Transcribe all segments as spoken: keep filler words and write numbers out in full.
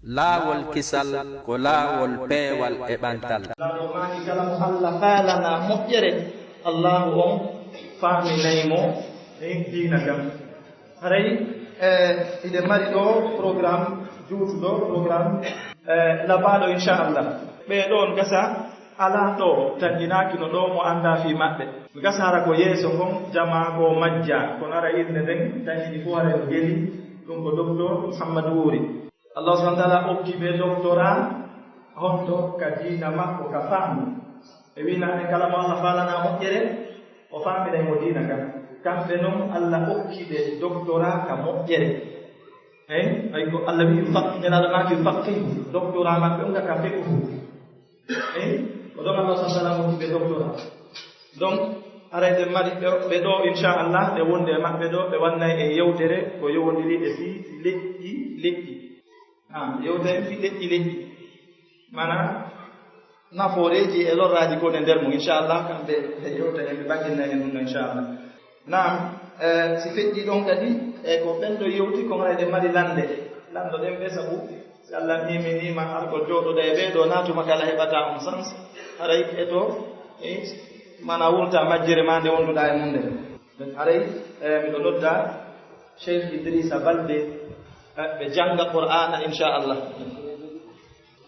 Laawol kisal ko laawol peewal e ɓantal. Laawol maaki kala mo Alla faalana moƴƴere, Allaahu on faaminay mo e diina kan. Haray, eh, hiɗen mari ɗoo programme juutuɗo, programme, eh, labaaɗo, inchallah. Ɓee ɗoon gasa alaa ɗoo, tanƴinaaki no ɗoo mo anndaa fii maɓɓe. Gasa hara ko yeeso ngon, jamaa ko majjaa, kono hara innde nden, tanƴini fof hara no geli, ɗum ko Docteur Muhammad Wuuri. Allah subhanahu wa ta'ala okki ɓe doctorat, honto ka diina makko, ka faamu. E wi'na en kala mo Allah faalana moƴƴere, o faaminay mo diina kan. Kamɓe non, Allah okki ɓe doctorat ka moƴƴere. Hey, ay ko Allah wi'i faq-, Nelaaɗo maaki faqihu, doctorat maɓɓe on ka fiqhu. Hey, ko ɗon Allah subhanahu wa ta'ala okki ɓe doctorat. Donc, haray ɓe mari ɓe, ɓe ɗoo, inchallah, ɓe wonde e maɓɓe ɗoo, ɓe wannay e yewtere ko yowondiri e fii leƴƴi, leƴƴi. Ah, yewtere fii leƴƴi, leƴƴi. Maanaa, nafooreeji e lorraaji ko woni e nder mum, inchallah, kamɓe ɓe yewta en, ɓe ɓanginna en ɗum, inchallah. Naam, eh, si feƴƴii ɗon kadi, e ko ɓen ɗo yewti, ko haray ɗe mari lannde. Lanndo ɗen ɓe sabu, si Allah niiminiima, ar ko jooɗoɗa e ɓee ɗoo, naatuma kala heɓataa on sens, haray e to, eh, maanaa wurta majjere maa nde wonduɗaa e mum nden. Haray, eh, miɗo nodda Cheikh Idrissa Balde, eh, ɓe jannga Qur'aana, inchallah.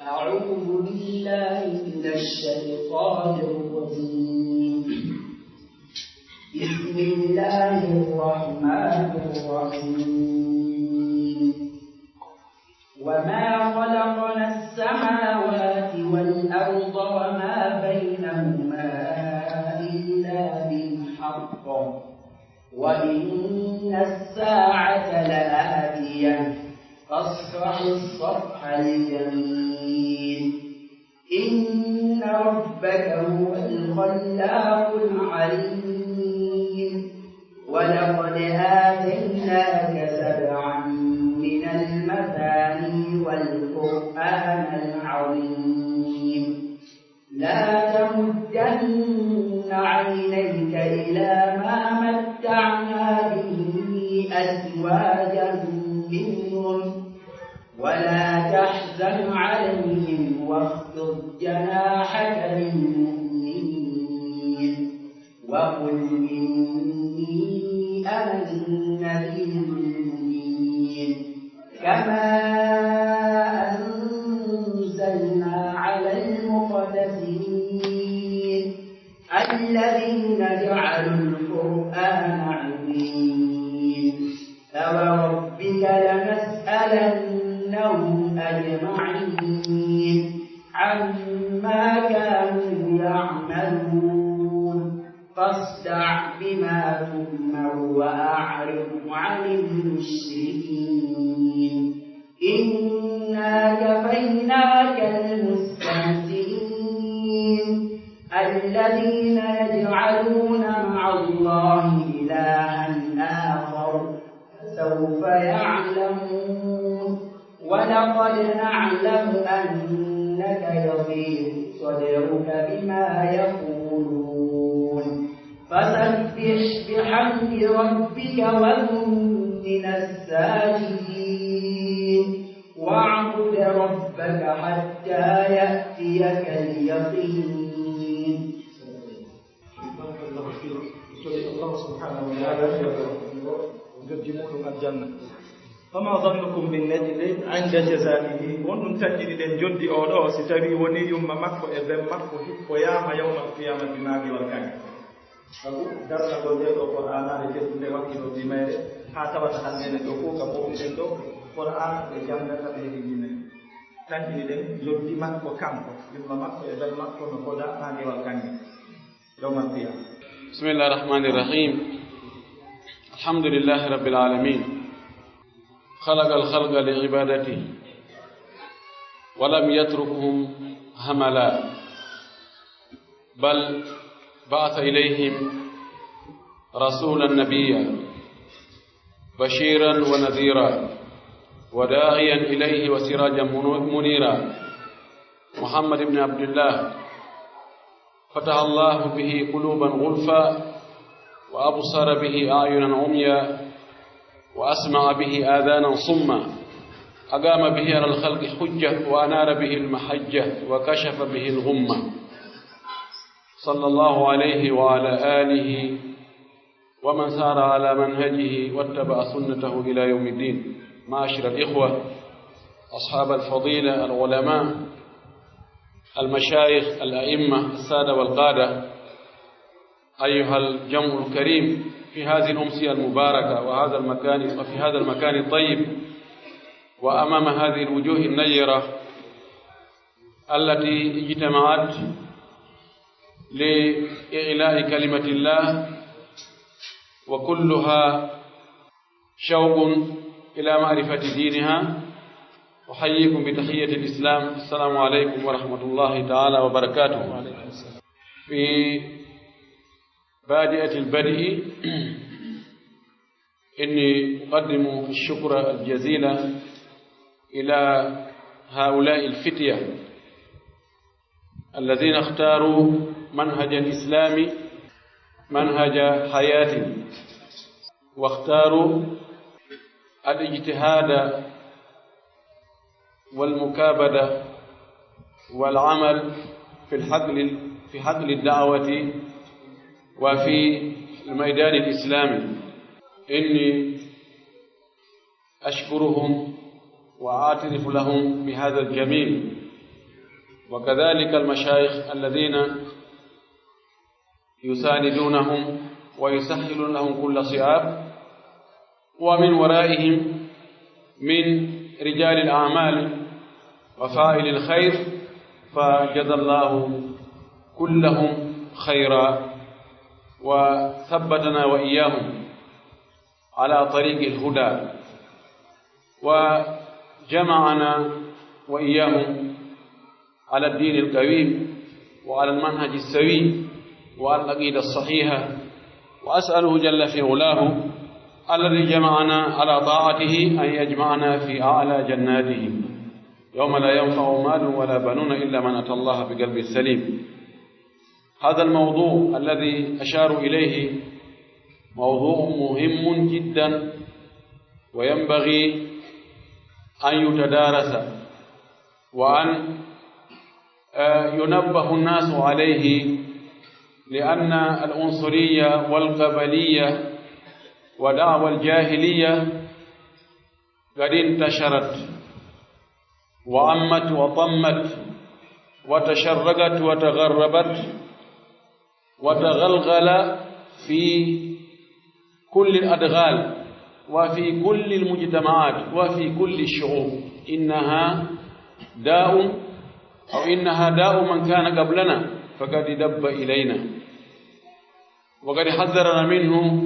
أعوذ بالله من الشيطان الرجيم. بسم الله الرحمن الرحيم. وما خلقنا السماوات والأرض وما بينهما إلا بالحق وإن الساعة لآتية فاصفح الصفح الجميل إن ربك هو الخلاق العليم ولقد آتيناك سبعا من المثاني والقرآن العظيم لا تمدن عينيك إلى ما متعنا به أزواجا منهم ولا تحزن عليهم واخفض جناحك للمؤمنين وقل إني أنا النذير المبين كما أنزلنا على المقتسمين الذين جعلوا القرآن عظيم فوربك لنسألنهم أجمعين عما كانوا يعملون فاصدع بما تؤمر وأعرض عن المشركين إنا كفيناك المستهزئين الذين يجعلون مع الله إلها آخر فسوف يعلمون ولقد نعلم أنك يضيق صدرك بما يقولون فسبح بحمد ربك وكن من الساجدين واعبد ربك حتى يأتيك اليقين. Barakallahu fiik. Ko Allah subhanahu wa ta'ala, o joddi muɗum aljanna. Fama zannukum bin najli inda jazaihi. Honɗum tanƴiniɗen joddi oo ɗoo, si tawii wonii yumma makko e ben makko hippoyaama yawmal qiyamati naagewal kaŋŋe? Sabu darnagol ndee ɗoo Qur'aanaare teddunde wakkiloo dimayre, haa tawata hannde ɗoo fow ka mawɗuɗen ɗoo, Qur'aana ɓe janngata ɓe heɓi dimayre. Tanƴiniɗen joddi makko kanko, yumma makko e ben makko no koda naagewal kaŋŋe. يوم القيامة. بسم الله الرحمن الرحيم. الحمد لله رب العالمين. خلق الخلق لعبادته ولم يتركهم هملا، بل بعث إليهم رسولا نبيا بشيرا ونذيرا وداعيا إليه وسراجا منو-، منيرا، محمد بن عبد الله، فتح الله به قلوبا غلفا، وأبصر به أعينا عميا، وأسمع به آذانا صما، أقام به على الخلق حجة وأنار به المحجة وكشف به الغمة، صلى الله عليه وعلى آله ومن سار على منهجه واتبع سنته إلى يوم الدين. معاشر الإخوة، أصحاب الفضيلة، العلماء، المشايخ، الأئمة، السادة والقادة، أيها الجمع الكريم في هذه الأمسية المباركة وهذا المكان، وفي هذا المكان الطيب، وأمام هذه الوجوه النيرة التي اجتمعت لإعلاء كلمة الله، وكلها شوق إلى معرفة دينها. أحييكم بتحية الإسلام، السلام عليكم ورحمة الله تعالى وبركاته. في بادئة البدء، إني أقدم الشكر الجزيل إلى هؤلاء الفتية الذين اختاروا منهج الإسلام منهج حياة، واختاروا الاجتهاد والمكابدة والعمل في الحقل، في حقل الدعوة وفي الميدان الإسلامي. إني أشكرهم وأعترف لهم بهذا الجميل، وكذلك المشايخ الذين يساندونهم ويسهلون لهم كل صعاب، ومن ورائهم من رجال الأعمال وفاعل الخير، فجزى الله كلهم خيرا وثبتنا وإياهم على طريق الهدى، وجمعنا وإياهم على الدين القويم وعلى المنهج السوي وعلى العقيدة الصحيحة، وأسأله جل في علاه الذي جمعنا على طاعته أن يجمعنا في أعلى جناته يوم لا ينفع مال ولا بنون إلا من أتى الله بقلب سليم. هذا الموضوع الذي أشار إليه موضوع مهم جدا، وينبغي أن يتدارس وأن، آه، ينبه الناس عليه، لأن العنصرية والقبلية ودعوى الجاهلية قد انتشرت وعمت وطمت وتشرقت وتغربت وتغلغل في كل الأدغال وفي كل المجتمعات وفي كل الشعوب. إنها داء، أو إنها داء من كان قبلنا فقد دب إلينا، وقد حذرنا منه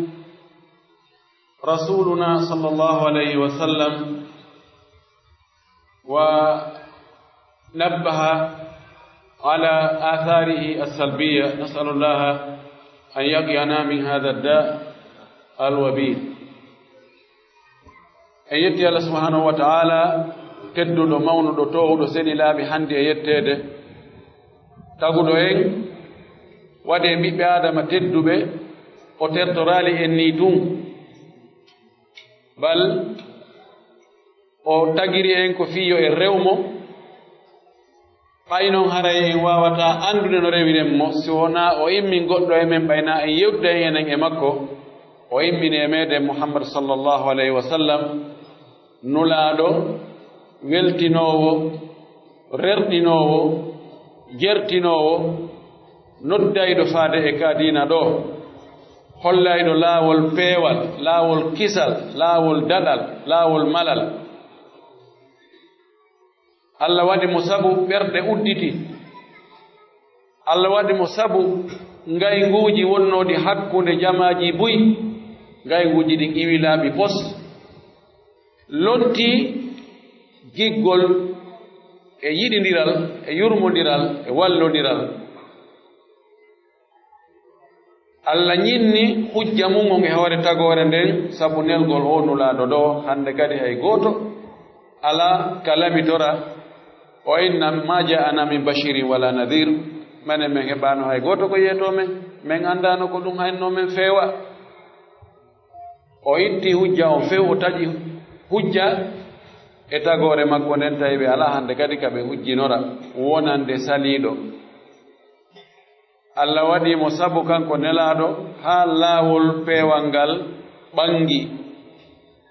رسولنا صلى الله عليه وسلم ونبه على آثاره السلبية. نسأل الله أن يقينا من هذا الداء الوبيل. En yetti Allah subhanahu wa ta'ala, tedduɗo, mawnuɗo, toowuɗo, seni laabi hande e yetteede, taguɗo en, waɗi en ɓiɓɓe Aadama tedduɓe, o tertoraali en nii tun. Bal o tagiri en ko fii yo en rew mo, ɓay non haray en waawataa anndude no rewiren mo, si wonaa o immin goɗɗo e men, ɓay naa en yewtida en enen e makko, o immini e meɗen Muhammad sallallahu alayhi wa sallam, Nulaaɗo, weltinoowo, rerɗinoowo, jertinoowo, noddayɗo faade e ka diina ɗoo, hollayɗo laawol peewal, laawol kisal, laawol daɗal, laawol malal. Allah waɗi mo sabu ɓerɗe udditi. Allah waɗi mo sabu ngaynguuji wonnooɗi hakkunde jamaaji buy, ngaynguuji ɗin iwi laaɓi pos, lontii giggol e yiɗindiral e yurmondiral e wallondiral. Allah ñinni hujja mun on e hoore tagoore nden, sabu nelgol oo Nulaaɗo ɗoo, hande kadi hay gooto alaa ka lamitora, o inna, "Ma ja'ana min bashirin wala nadhir." Menen men heɓaano hay gooto ko yeetoo men, men anndaano ko ɗum hayno men feewa. O itti hujja on few, o taƴi hujja, E tagoore makko nden, tawi ɓe alaa hannde kadi ka ɓe hujjinora wonande saliiɗo. Alla waɗii mo sabu kanko Nelaaɗo haa laawol peewal ngal ɓangi.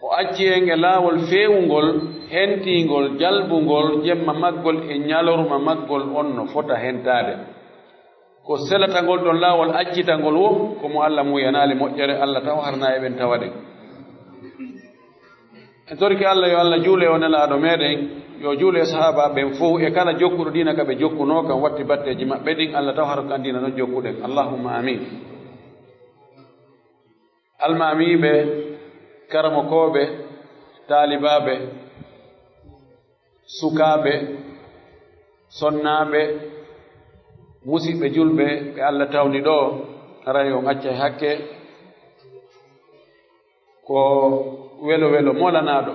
O acci en e laawol feewungol, hentiingol, jalbungol, jemma maggol e ñalorma maggol on no fota hentaade. Ko selata ngol ɗon laawol accita ngol wo, ko mo Alla muuyanaali moƴƴere, Alla taw harnaa e ɓen tawa ɗen. En torike Alla yo Alla juule o Nelaaɗo meɗen, yo juule e sahaabaaɓe ɓen fow e kala jokkuɗo diina ka ɓe jokkunoo kan watti batteeji maɓɓe ɗin, Alla taw hara ko kan diina non jokkuɗen. Allahumma amin. Almaamiiɓe, karamokooɓe, taalibaaɓe, sukaaɓe, sonnaaɓe, musiɓɓe julɓe ɓe Alla tawni ɗoo, haray on accay hakke. Ko welo welo molanaaɗo,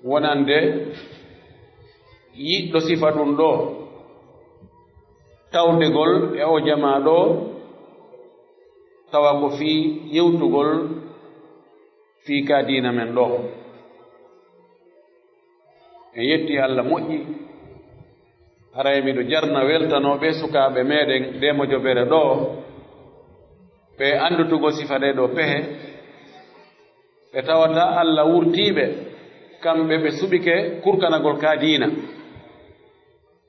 wonande yiɗɗo sifa ɗun ɗoo, tawdegol e oo jamaa ɗoo, tawa ko fii yewtugol fii ka diina men ɗoo. En yetti Alla moƴƴi, haray miɗo jarna weltanoo ɓee sukaaɓe meɗen ndee mojobere ɗoo, ɓe anndutugol sifa ɗee ɗoo pehe, ɓe tawata Alla wurtiiɓe, kamɓe ɓe suɓike kurkanagol ka diina.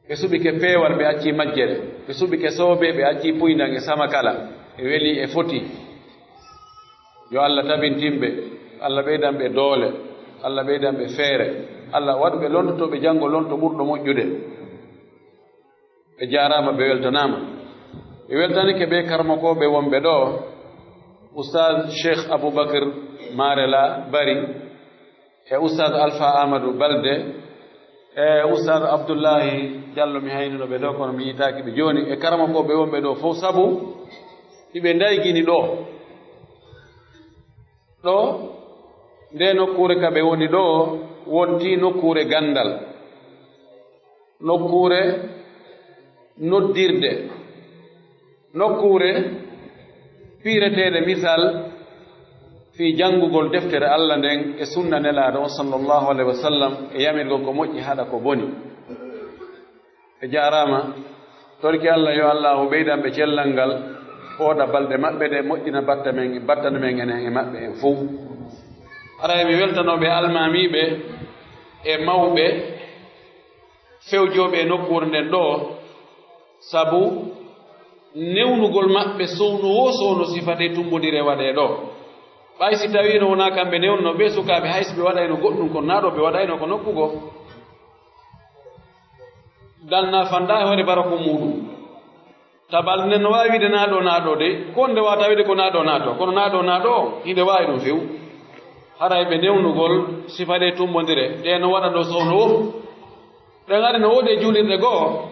Ɓe suɓike peewal, ɓe accii majjere. Ɓe suɓike soobee, ɓe accii puyndan e samakala. Ɓe welii e foti. Yo Alla tabintin ɓe. Alla ɓeydan ɓe doole. Alla ɓeydan ɓe feere. Alla waɗu ɓe lontotooɓe janngo lonto ɓurɗo moƴƴude. Ɓe jaaraama, ɓe weltanaama. Ɓe weltanike ɓe karamokooɓe wonɓe ɗoo, Ustaaz Cheikh Aboubacry Marela Bari, e Ustaaz Alfa Amadou Balde, e Ustaaz Abdullahi Jallo, mi haynuno ɓe ɗoo, kono mi yiitaaki ɓe jooni, e karamokooɓe wonɓe ɗoo fow, sabu hiɓe ndaygini ɗoo. Ɗoo, ndee nokkuure ka ɓe woni ɗoo, wontii nokkuure ganndal, nokkuure noddirde, nokkuure piireteende misal fii janngugol deftere Alla nden e sunna Nelaaɗo on, sallallahu alayhi wa sallam, e yamirgol ko moƴƴi, haɗa ko boni. Ɓe jaaraama. Torki Alla, yo Allaahu ɓeydan ɓe cellal ngal, fooɗa balɗe maɓɓe ɗe, moƴƴina batta men, battane men enen e maɓɓe en fow. Haray mi weltanoo ɓe almaamiiɓe e mawɓe fewjooɓe e nokkuure nden ɗoo, sabu newnugol maɓɓe sowno woo sowno sifa ɗee tummbondire waɗee ɗoo. Ɓay si tawiino wonaa kamɓe newnuno ɓee sukaaɓe, hay si ɓe waɗayno goɗɗun kon, naa ɗoo ɓe waɗayno ko nokku goo. Dal na fanɗaa e hoore baraku muuɗum. Tabal nden no waawi wiide naa ɗoo, naa ɗoo de, ko nde waawi taweede ko naa ɗoo, naa ɗoo, kono naa ɗoo, naa ɗoo, hinde waawi ɗum few. Haray ɓe newnugol sifa ɗee tummbondire, ɗe no waɗa ɗoo sowno woo. Ɗen ari no woodi e juulirɗe goo,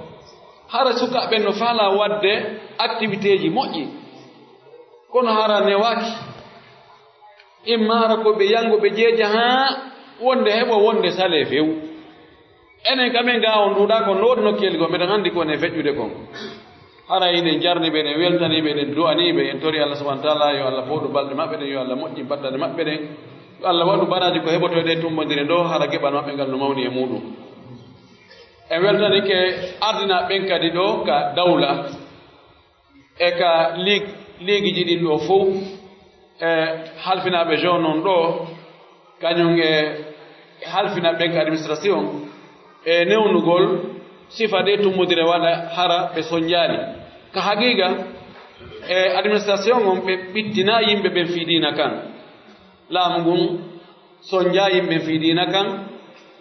hara sukaaɓe ɓen no faalaa waɗde activité ji moƴƴi, kono hara newaaki. Imma hara ko ɓe yango ɓe jeeja haa wonde heɓo wonde salee few. Enen ka men gaa on ɗuuɗaa kon no woodi nokkeeli goo, meɗen anndi ko woni e feƴƴude kon. Hara eɗen jarni ɓe, eɗen weltanii ɓe, eɗen du'anii ɓe, en torii Alla subhaanahu wa ta'aalaa yo Alla fooɗu balɗe maɓɓe ɗen, yo Alla moƴƴin battane maɓɓe ɗen, yo Alla waɗu baraaji ko heɓotoo e ɗee tummbondire ɗoo, hara geɓal maɓɓe ngal no mawni e muuɗum. En weltanike ardinaaɓe ɓen kadi ɗoo ka dawla, e ka liig-, liigiji ɗin ɗoo fow, e halfinaaɓe zone on ɗoo, kañum e halfinaaɓe ɓen ka administration, e newnugol sifa ɗee tummbondire waɗa hara ɓe sonjaali. Ka haqiiqa, e administration on ɓe ɓittinaa yimɓe ɓen fii diina kan. Laamu ngun sonjaa yimɓe fii diina kan.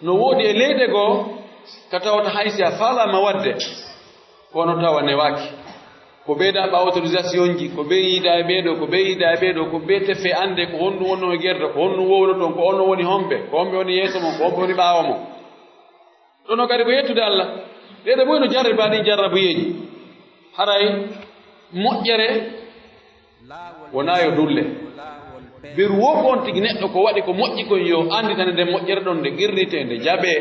No woodi e leyɗe goo ka tawata hay si a faalaama waɗde, kono tawa newaaki. Ko ɓee daɓɓa autorisationji, ko ɓee yiida e ɓee ɗoo, ko ɓee yiida e ɓee ɗoo, ko ɓee tefe annde ko honɗum wonnoo e gerde, ko honɗum wowno toon, ko honno woni homɓe, ko homɓe woni yeeso mon, ko homɓe woni ɓaawo mon. Ɗon kadi ko yettude Alla. Ɗee ɗoo moy no jarribaa ɗin jarrabuyeeji. Haray moƴƴere wonaa yo dulle. Beru woo ko on tigi neɗɗo ko waɗi ko moƴƴi kon yo annditane nden moƴƴere ɗon nde qirritee, nde jaɓee.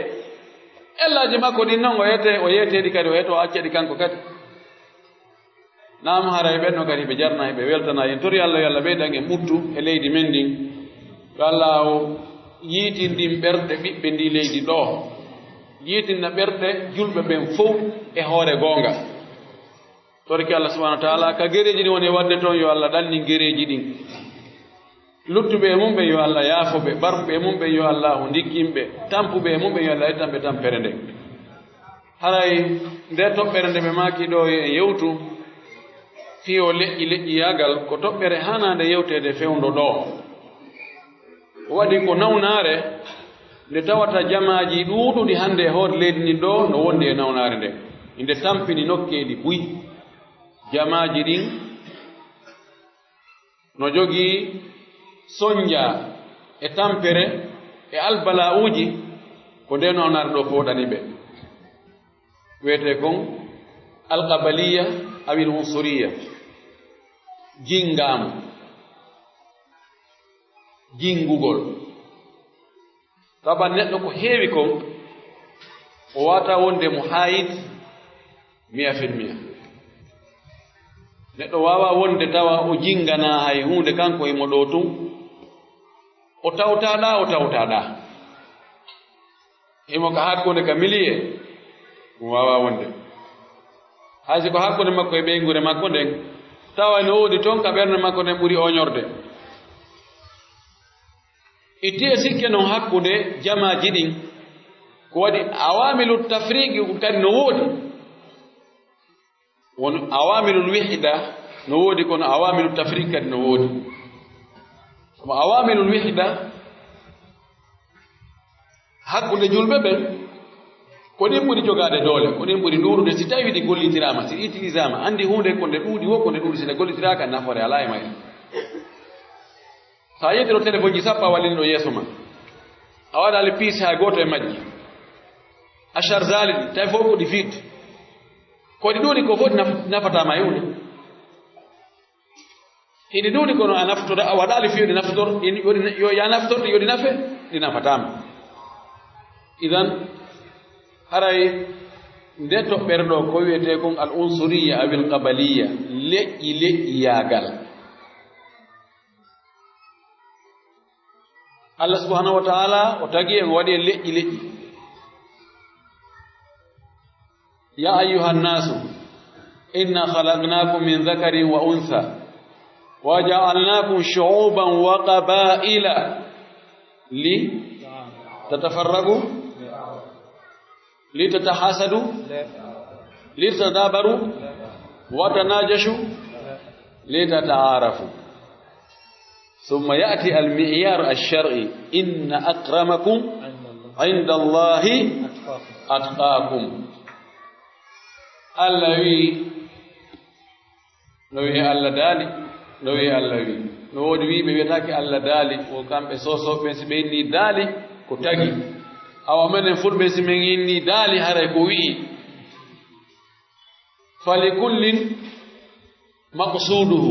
Ellaaji makko ɗin non o yeetee, o yeetee ɗi kadi, o yeetoo o acca ɗi kanko kadi. Naam, haray ɓen no kadi ɓe jarnaa, ɓe weltanaa. En tori Alla yo Alla ɓeydan en ɓuttu e leydi men ndin. Yo Alla o Yiitindin ɓerɗe ɓiɓɓe ndii leydi ɗoo. Yiitinna ɓerɗe julɓe ɓen fow e hoore goonga. Torki Allah subhanahu wa ta'ala ka gereeji ɗin woni waɗde toon, yo Allah ɗannin gereeji ɗin. Luttuɓe e mum ɓen yo Allah yaafo ɓe, barɓe e mum ɓen yo Allaahu ndigginɓe, tampuɓe e mum ɓen yo Allah ettan ɓe tampere nden. Haray nde toɓɓere nde ɓe maaki ɗoo yo en yewtu, fii oo leƴƴi leƴƴiyaagal, ko toɓɓere haanaande yewteede fewndo ɗoo. Waɗi ko nawnaare nde tawata jamaaji ɗuuɗuɗi hannde e hoore leydi ndin ɗoo no wondi e nawnaare nden. Inde tampini nokkeeli buy. Jamaaji ɗin no jogii sonja e tampere e albala'uuji ko ndee nawnaare ɗoo fooɗani ɓe. Wiyetee kon alqabaliya awil unsuriya, jinngaamu, jinngugol. Tawa neɗɗo ko heewi kon, o waawataa wonde mo haayit mi'a fil mi'a. Neɗɗo waawaa wonde tawa o jinnganaa hay huunde, kanko himo ɗoo tun, o tawtaa ɗaa, o tawtaa ɗaa. Himo ka hakkunde ka miliye, ɗun waawaa wonde. Hay si ko hakkunde makko e ɓeynguure makko nden, tawa no woodi ton ka ɓernde makko nden ɓuri oñorde. Itti e sikke non hakkunde jamaaji ɗin, ko waɗi awaamilu tafriqi kadi no woodi. Won awaamilul wihda no woodi, kono awaamilu tafriq kadi no woodi. Kono awaamilul wihda hakkunde julɓe ɓen, ko ɗin ɓuri jogaade doole, ko ɗin ɓuri ɗuuɗude. Si tawii ɗi gollitiraama, si ɗi utilisaama, anndi huunde ko nde ɗuuɗi woo, ko nde ɗuuɗi, si nde gollitiraaka, nafoore alaa e mayre. So a ƴetti ɗoo telefonji sappo a wallini ɗoo yeeso ma, a waɗaali piis hay gooto e majji, a chargeaali ɗi, tawi fof ko ɗi vide. Ko ɗi ɗuuɗi ko fof naf-, nafataa ma e huunde. Hiɗi ɗuuɗi kono a naftora, a waɗaali fii yo ɗi naftor, yo ɗi, yo ya naftor, yo ɗi nafe, ɗi nafataa ma. Idan, haray nde toɓɓere ɗoo ko wiyetee kon al unsuriya awil qabaliya, leƴƴi leƴƴiyaagal. Allah subhanahu wa ta'ala o tagi en, o waɗi en leƴƴi leƴƴi. يا أيها الناس إنا خلقناكم من ذكر وأنثى وجعلناكم شعوبا وقبائل لتتفرقوا لتتحاسدوا لتدابروا وتناجشوا لتتعارفوا. ثم يأتي المعيار الشرعي: إن أكرمكم عند الله أتقاكم. Allah wi'i, no wi'i Allah daali, no wi'i Allah wi'i. No woodi wi'ɓe wi'ataake Allah daali, wo kamɓe soosooɓe ɓen, si ɓe innii daali, ko tagi. Awa menen fulɓe, si men innii daali, haray ko wi'i. فلكل مقصوده.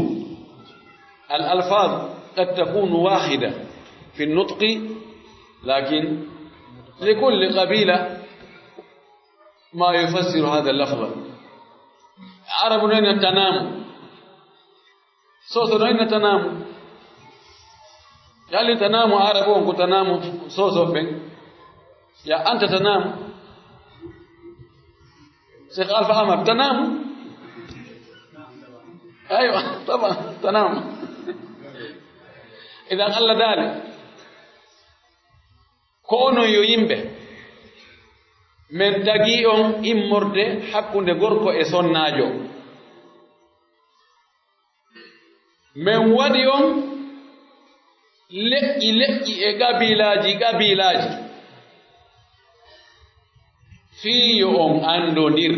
الألفاظ قد تكون واحدة في النطق، لكن لكل قبيلة ما يفسر هذا اللفظ. Arabu no ina tanaamu. Soso no ina tanaamu. Yali tanaamu Arabu on ko tanaamu Soso ɓen. Ya anta tanaamu. Cheikh Alpha Amar, tanaamu. Aywa, tama, tanaamu. Idan Allah daali, ko onon yo yimɓe, men tagi on immorde hakkunde gorko e sonnaajo. Men waɗi on leƴƴi leƴƴi e qabiilaaji qabiilaaji, fii yo on anndondir,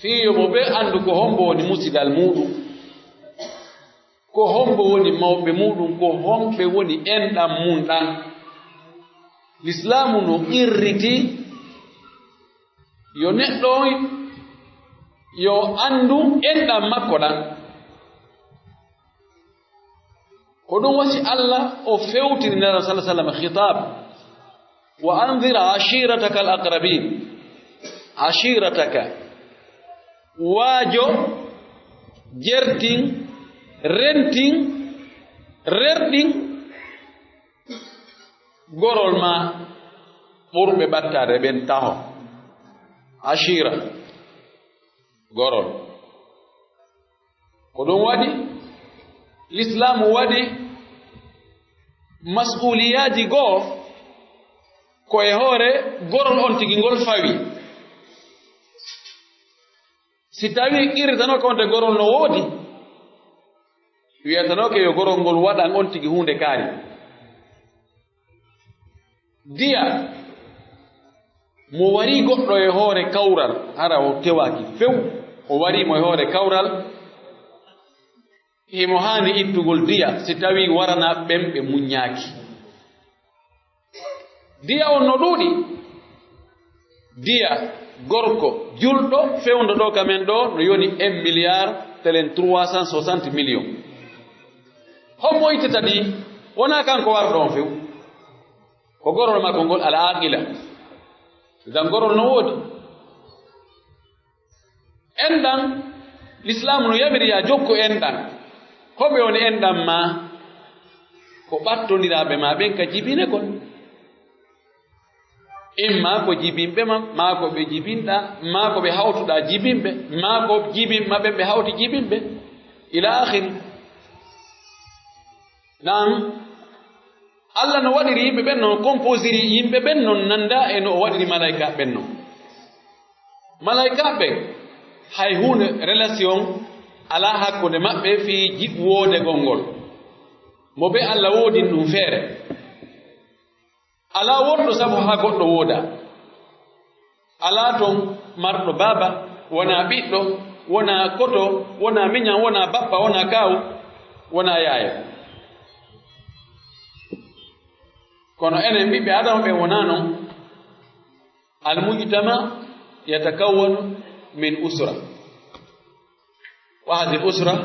fii yo mo ɓe anndu ko hombo woni musidal muuɗum, ko hombo woni mawɓe muuɗum, ko homɓe woni enɗam mum ɗan. Lislaamu no qirriti yo neɗɗo on yo anndu enɗam makko ɗan. Ko ɗum wasi Allah o fewtini Nelaaɗo sallallaahu alayhi wa sallam khitaab: "Wa anzir ashiirataka al-aqrabiin." Ashiirataka. Waajo, jertin, rentin, rerɗin, Gorol maa ɓurɓe ɓattaade ɓen taho. Ashira. Gorol. Ko ɗum waɗi, Lislaamu waɗi mas'uuliyaaji goo ko e hoore gorol on tigi ngol fawi. Si tawii qirritanoke on te gorol no woodi, wi'atanooke yo gorol ngol waɗan on tigi huunde kaari. Diya, mo warii goɗɗo e hoore kawral, hara o tewaaki few, o warii mo e hoore kawral, himo haani ittugol diya si tawii waranaaɓe ɓen ɓe muññaaki. Diya on no ɗuuɗi. Diya gorko julɗo fewndo ɗoo ka men ɗoo no yoni un milliard telen trois cent soixante millions. Hommo ittata ɗi? Wonaa kanko warɗo on few. Ko gorol makko ngol al aqila. Ngam gorol no woodi. Enɗan, Lislaamu no yamiri yaa jokku enɗan. Homɓe woni enɗan maa? Ko ɓattondiraaɓe maa ɓen ka jibine kon. Imma ko jibinɓe ma, maa ko ɓe jibinɗaa, maa ko ɓe hawtuɗaa jibinɓe, maa ko jibinɓe ma ɓen ɓe hawti jibinɓe, ila akhiri. Naam, Alla no waɗiri yimɓe ɓen non, composiri yimɓe ɓen non, nanda e no o waɗiri malaykaaɓe ɓen non. Malaykaaɓe ɓen, hay huunde relation alaa hakkunde maɓɓe fii jiɓ woodegol ngol. Mo ɓe Alla woodini ɗum feere. Alaa wonɗo sabu haa goɗɗo wooda. Alaa ton marɗo baaba, wonaa ɓiɗɗo, wonaa koto, wonaa miñan, wonaa bappa, wonaa kaawu, wonaa yaaya. Kono enen ɓiɓɓe Aadama ɓen wonaa non. Al-mujtama yatakawwanu min usra. وهذه الأسرة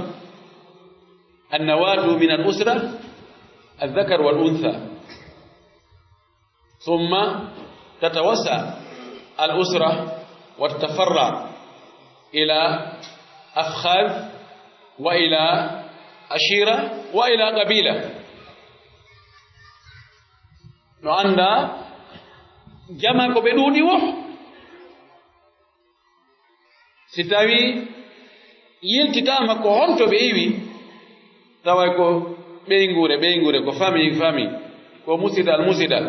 النواة من الأسرة الذكر والأنثى، ثم تتوسع الأسرة وتتفرع إلى أفخاذ وإلى عشيرة وإلى قبيلة. No anndaa jamaa ko ɓe ɗuuɗi woo. Si tawii yiltitaama ko honto ɓe iwi, taway ko ɓeynguure, ɓeynguure, ko famille, famille, ko musidal, musidal.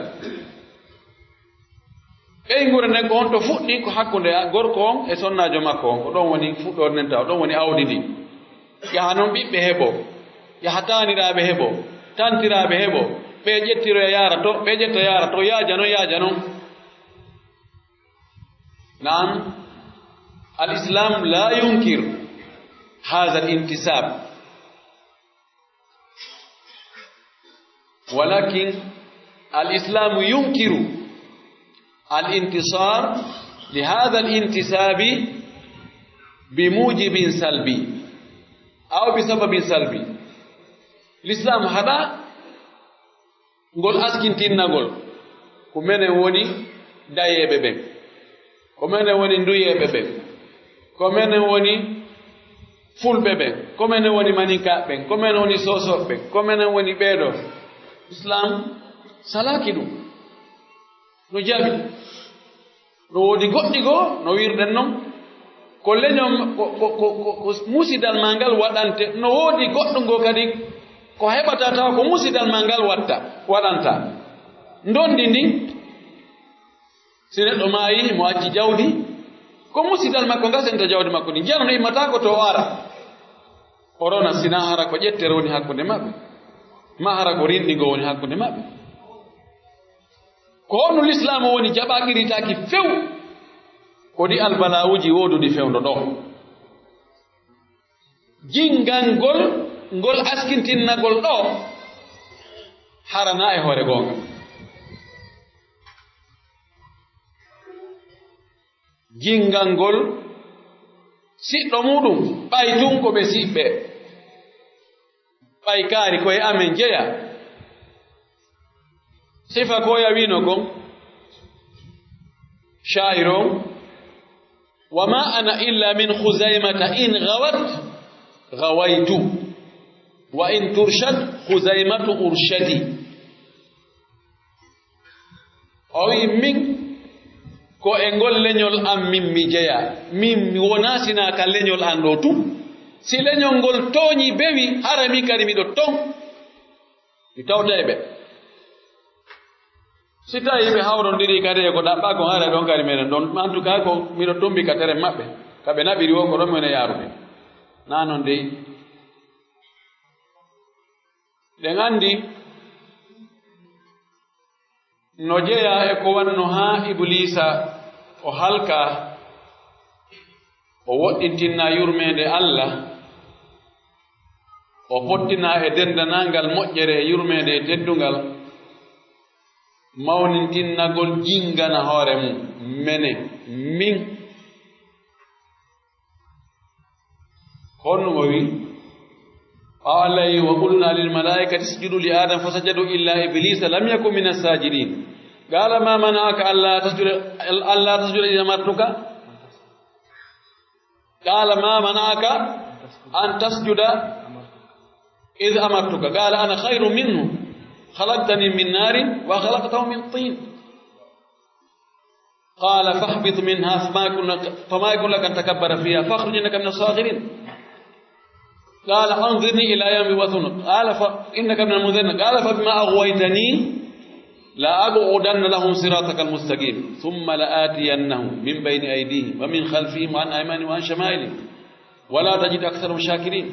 Ɓeynguure nden ko honto fuɗɗi? Ko hakkunde gorko on e sonnaajo makko on, ko ɗon woni fuɗɗoode nden tawa, ɗon woni awdi ndin. Yaha non ɓiɓɓe heɓoo, yaha taaniraaɓe heɓoo, tantiraaɓe heɓoo, ɓee ƴettiroya yaara to, ɓee ƴetta yaara to, yaaja non, yaaja non. Naam, al-Islam la yunkir hadha al-intisab, walakin al-Islam yunkiru al-intisar li hadha al-intisabi bi mujibin salbi aw bi sababin salbi. L'Islam haɗa ngol askintinnagol, ko menen woni dayeeɓe ɓen, ko menen woni nduyeeɓe ɓen, ko menen woni fulɓe ɓen, ko menen woni maninkaaɓe ɓen, ko menen woni soosooɓe ɓen, ko menen woni ɓee ɗoo. Islam salaaki ɗum. No jaɓi. No woodi goɗɗi goo, no wiirɗen non, ko leñol, ko, ko, ko, ko, ko musidal maa ngal waɗante. No woodi goɗɗum goo kadi, ko heɓata tawa ko musidal maa ngal watta, waɗanta. Ndondi ndin, si neɗɗo maayi, mo acci jawdi, ko musidal makko ngasenta jawdi makko ndin. Jano no immata ko to o ara. O rona sinaa hara ko ƴettere woni hakkunde maɓɓe, maa hara ko rinɗi ngoo woni hakkunde maɓɓe. Ko honno Lislaamu woni jaɓaaki, ritaaki few? Ko ɗi albalaa'uuji wooduɗi fewndo ɗoo. Jinngangol ngol askintinnagol ɗoo, haranaa e hoore goonga. Jinngangol siɗɗo muuɗum, ɓay tun ko ɓe siɓɓe, ɓay kaari ko e amen jeya. Sifa ko o wiino kon, shaa'ir on, "Wa ma ana illa min Khuzaymata, in ghawat, ghawaytu, wa in turshad Khuzaymatu urshadi." O wi'i, "Min, ko e ngol leñol an min mi jeyaa. Min mi wonaa sinaa ka leñol an ɗoo tun. Si leñol ngol tooñii bewi, hara min kadi miɗo ton. Mi tawtay ɓe. Si tawii ɓe hawrondirii kadi e ko ɗaɓɓaa kon, hara ɗon kadi meɗen ɗon. En tout cas, ko miɗo tumbi ka tere maɓɓe, ka ɓe naɓiri woo, ko ɗon mi woni yaarude." Naa non dey. Ɗen anndi no jeyaa e ko wanno haa Ibuliisa o halkaa, o woɗɗintinaa yurmeende Alla, o fottinaa e denndanangal moƴƴere e yurmeende e teddungal, mawnintinagol jingana hoore mum, menen, min. Ko honno o wi'i? Ɓaawo Alla wi'i, "Wa qulna lil malaa'ikati isjudu li Aadama fasajadu illa Ibliisa lam yakun mina saajidiin. Qaala maa mana'aka allaa tasjuda, allaa tasjuda iz amartuka?" Qaala maa mana'aka an tasjuda iz amartuka? Qaala ana khayrun minhu, khalaqtanii min naarin wa khalaqtahu min tiin. قال فاهبط منها فما يكون لك، فما يكون لك أن تتكبر فيها فاخرج إنك من الصاغرين. قال أنظرني إلى يوم يبعثون. قال فإنك من المنظرين. قال فبما أغويتني لأقعدن لهم صراطك المستقيم ثم لآتينهم من بين أيديهم ومن خلفهم وعن أيمانهم وعن شمائلهم ولا تجد أكثرهم شاكرين.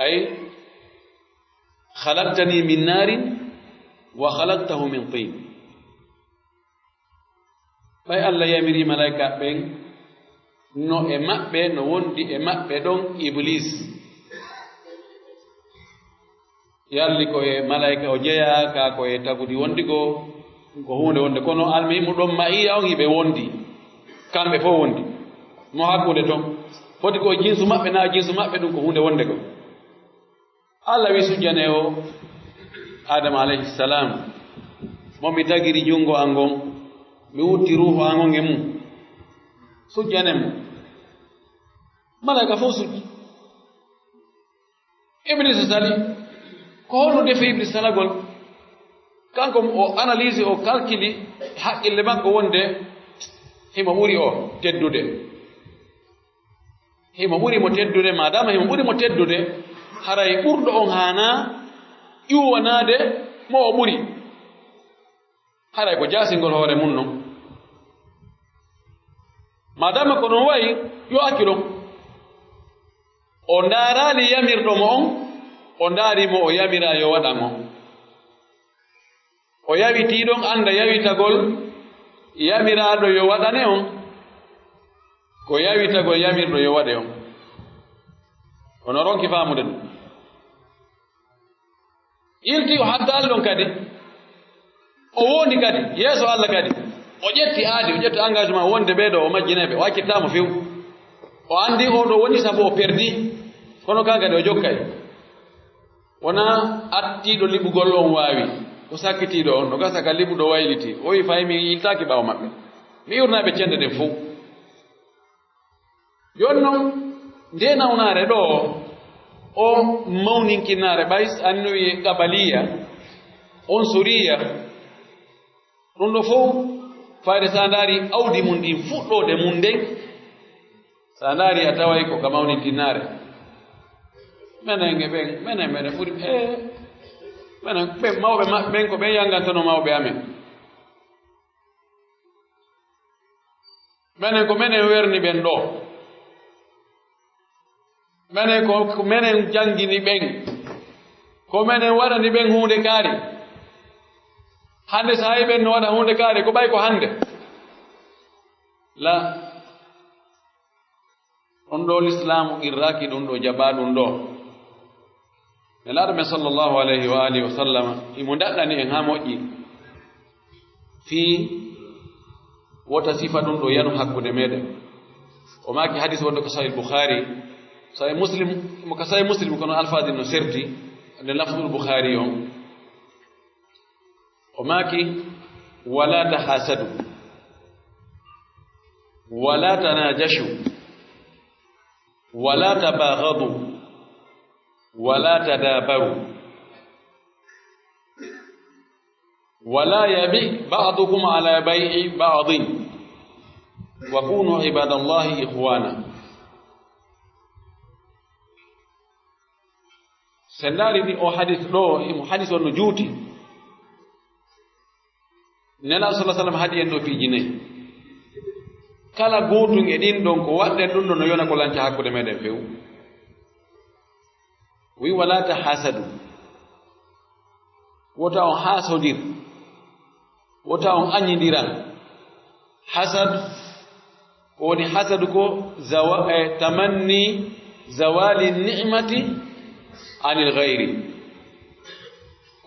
أي خلقتني من نار وخلقته من طين. Ɓay Alla yamirii malaa'ika ɓen no e maɓɓe, no wondi e maɓɓe ɗon Ibuliis. Yalli ko e malaa'ika o jeyaa, kaa ko e tagudi wondi goo, ko huunde wonde. Kono almuhimmu ɗon ma'iya on hiɓe wondi, kamɓe fof wondi. Mo hakkunde ton. Foti ko e jinsu maɓɓe, naa jinsu maɓɓe, ɗum ko huunde wonde goo. Alla wi'i, "Sujjanee o Aadama alayhi salaam, mo mi tagiri junngo an ngon, mi wutti ruuhu an on e mum. Sujjanee mo." Malaa'ika fof sujji. Ibliisa sali. Ko honno defi Ibliisa salagol? Kanko o analyse, o calcule haqqille makko wonde himo ɓuri o teddude. Himo ɓuri mo teddude, maadaama himo ɓuri mo teddude, haray ɓurɗo on haanaa ƴuwanaade mo o ɓuri. Haray ko jaasingol hoore mun non. Maadaama ko non wayi, yo accu ɗon. O ndaaraali yamirɗo mo on, o ndaari mo o yamiraa yo waɗan on. O yawitii ɗon annda yawitagol yamiraaɗo yo waɗane on, ko yawitagol yamirɗo yo waɗe on. Kono ronki faamude ɗum. Ilti o haddaali ɗon kadi. O wondi kadi, yeeso Alla kadi. O ƴetti aadi, o ƴetti engagement wonde ɓee ɗoo o majjinay ɓe, o accittaa mo few. O anndi oo ɗoo woni sabu o perdi. Kono kaa kadi o jokkay. Wonaa attiiɗo liɓugol on waawi, ko sakkitiiɗo on, no gasa ka liɓuɗo wayliti. O wi'i, "Fay mi yiltaaki ɓaawo maɓɓe. Mi iwrnay ɓe cende ɗen fow." Jooni non, ndee nawnaare ɗoo, o mawninkinaare ɓay, annoyi Qabaliya, Unsuriya, ɗum ɗoo fow, fayde so a ndaari awdi mum ndin, fuɗɗoode mum nden, so a ndaari a taway ko ka mawnintinnaare. Menen e ɓen, menen, menen ɓuri, ee, menen, ɓen mawɓe maɓɓe ɓen, ko ɓen yangantono mawɓe amen. Menen ko menen werni ɓen ɗoo. Menen ko, ko menen janngini ɓen. Ko menen waɗani ɓen huunde kaari. Hannde so hayi ɓen no waɗa huunde kaari, ko ɓay ko hannde. La, ɗum ɗoo Lislaamu qirraaki, ɗum ɗoo jaɓaa ɗum ɗoo. Nelaaɗo men sallallahu alayhi wa alihi wa sallam, himo daɗɗani en haa moƴƴi. Fii wota sifa ɗum ɗoo yanu hakkunde meɗen. O maaki hadis wonde ko Sahih Bukhari, Sahih Muslim, mo ka Sahih Muslim kono alfaadin no serti, nde lafdul Bukhari on. O maaki, "Wala tahasadu, wala tanajashu, wala tabaghadu, wala tadabaru." ولا يبع بعضكم على بيع بعض وكونوا عباد الله إخوانا. Si en ndaarii ni oo hadis ɗoo, himo hadis on no juuti. Nelaaɗo sallallaahu alayhi wa sallam haɗi en ɗoo piiji nayi. Kala gootun e ɗin ɗon ko waɗɗen ɗun ɗon no yona ko lanca hakkunde meɗen few. Wi, "Walaa tahaasadu." Wota on haasodir. Wota on aɲɲindiran. Hasad, ko woni hasadu ko zawa-, eh, tamanni zawali ni'mati anil ghayri.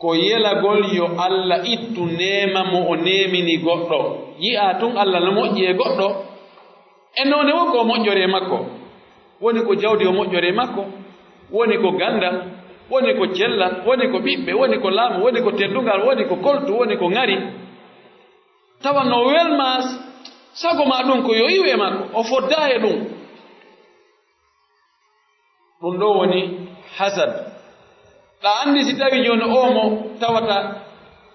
Ko yelagol yo Alla ittu neema mo o neemini goɗɗo. Yi'aa tun Alla no moƴƴi e goɗɗo, e noone woo ko o moƴƴori e makko. Woni ko jawdi o moƴƴori e makko, woni ko ganndal, woni ko cellal, woni ko ɓiɓɓe, woni ko laamu, woni ko teddungal, woni ko koltu, woni ko ŋari. Tawa no welmaa sago maa ɗun ko yo iwu e makko, o foddaa e ɗun. Ɗun ɗoo woni hasad. Ɗa anndi si tawii jooni oo mo tawata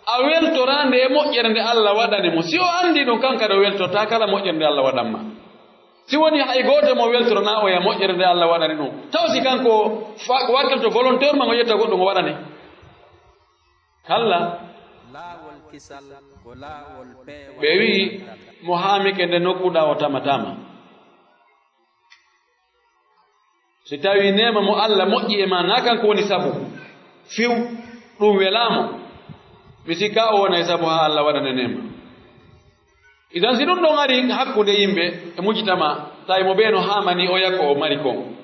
a weltoraande e moƴƴere nde Alla waɗani mo. Si o anndii ɗun, kan kadi o weltortaa kala moƴƴere nde Alla waɗan ma. Si woni hay gooto mo weltoranaa oya moƴƴere nde Alla waɗani ɗun, taw si kanko fa-, wakkilto volontairement o ƴetta goɗɗun o waɗane? Kalla. Laawol kisal ko laawol peewal. Ɓe wi'i mo haamike nde nokkuɗaa o tama tama. Si tawii neema mo Alla moƴƴi e maa, naa kanko woni sabu, few, ɗun welaa mo, mi sikkaa o wonay sabu haa Alla waɗane neema. Idan, si ɗun ɗon arii hakkunde yimɓe e mujtama, tawi mo ɓee no haamanii oya ko o mari kon.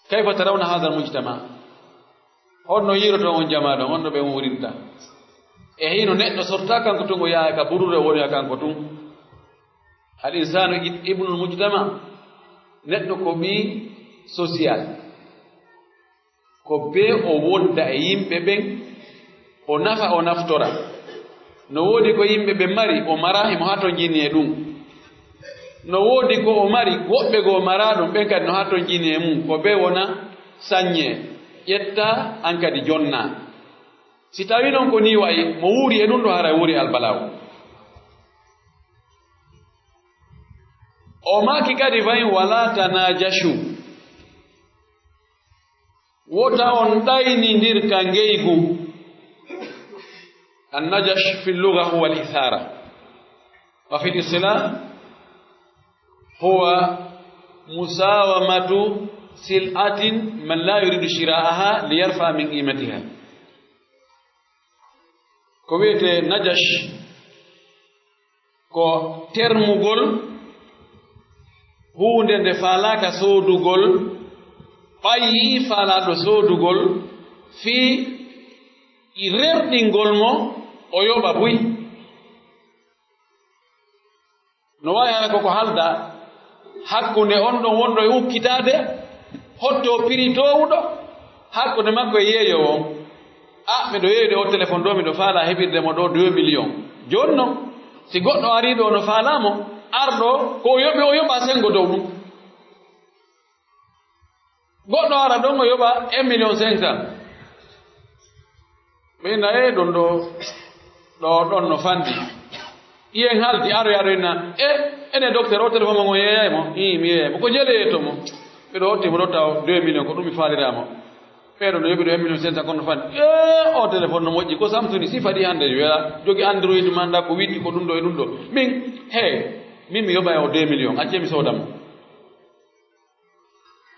Kayfa tarawna haadal mujtama? Honno yiiroton on jamaa ɗon, honno ɓe wuurirta? E hino neɗɗo sortaa kanko tun, o yaha ka buruure, o wona kanko tun. Al insaanu ib-, ibnul mujtama. Neɗɗo ko ɓii social. Ko bee o wonda e yimɓe ɓen, o nafa, o naftora. No woodi ko yimɓe ɓen mari, o maraa, himo hatonjini e ɗun. No woodi ko o mari, woɓɓe goo maraa ɗun, ɓen kadi no hatonjini e mun. Ko bee wona saɲɲee, ƴettaa, an kadi jonnaa. Si tawii non ko nii wa'i, mo wuuri e ɗun ɗoo, haray wuuri e albalaawo. O maaki kadi fahin, "Walaa tanaajashu." Wota on ɗaynindir ka ngeygu. Annajash fi lluga huwa al-ithaara. Wa fi l-istilaah huwa musaawamatu sil'atin man laa yuriidu shiraa'ahaa liyarfa'a min qiimatihaa. Ko wi'etee najash, ko termugol huunde nde faalaaka soodugol, ɓayi faalaaɗo soodugol, fii rerɗingol mo, o yoɓa buy. No waawi hara ko ko haaldaa hakkunde on ɗon wonɗo e ukkitaade, hottoo piri toowuɗo, hakkunde makko e yeeyoowo on. "A, miɗo yeeyude oo telefon ɗoo, miɗo faalaa heɓirde mo ɗoo deux millions." Jooni non, si goɗɗo arii ɗoo no faalaa mo, arɗo ko o yoɓi, o yoɓa senngo dow ɗun. Goɗɗo ara ɗon o yoɓa un million cinq cent. Ɓe inna, "E ɗon ɗoo, ɗoo ɗon no fanɗi." Ɓiyen haaldi, aro yaɗo inna, "E, ene docteur, o téléphone mon on yeeyay mo?" "Ii, mi yeeyay mo." "Ko jele yeeto mo?" "Miɗo hotti mo ɗoo taw deux millions, ko ɗum mi faaliraa mo." "Ɓee ɗoo no yoɓi ɗoo un million cinq cent, kono no fanɗi." "E, o téléphone no moƴƴi, ko Samsung, si faɗi hannde, yo jogi Android man, nda ko witti, ko ɗum ɗoo e ɗum ɗoo. Min, he, min mi yoɓay o deux millions, accee mi sooda mo."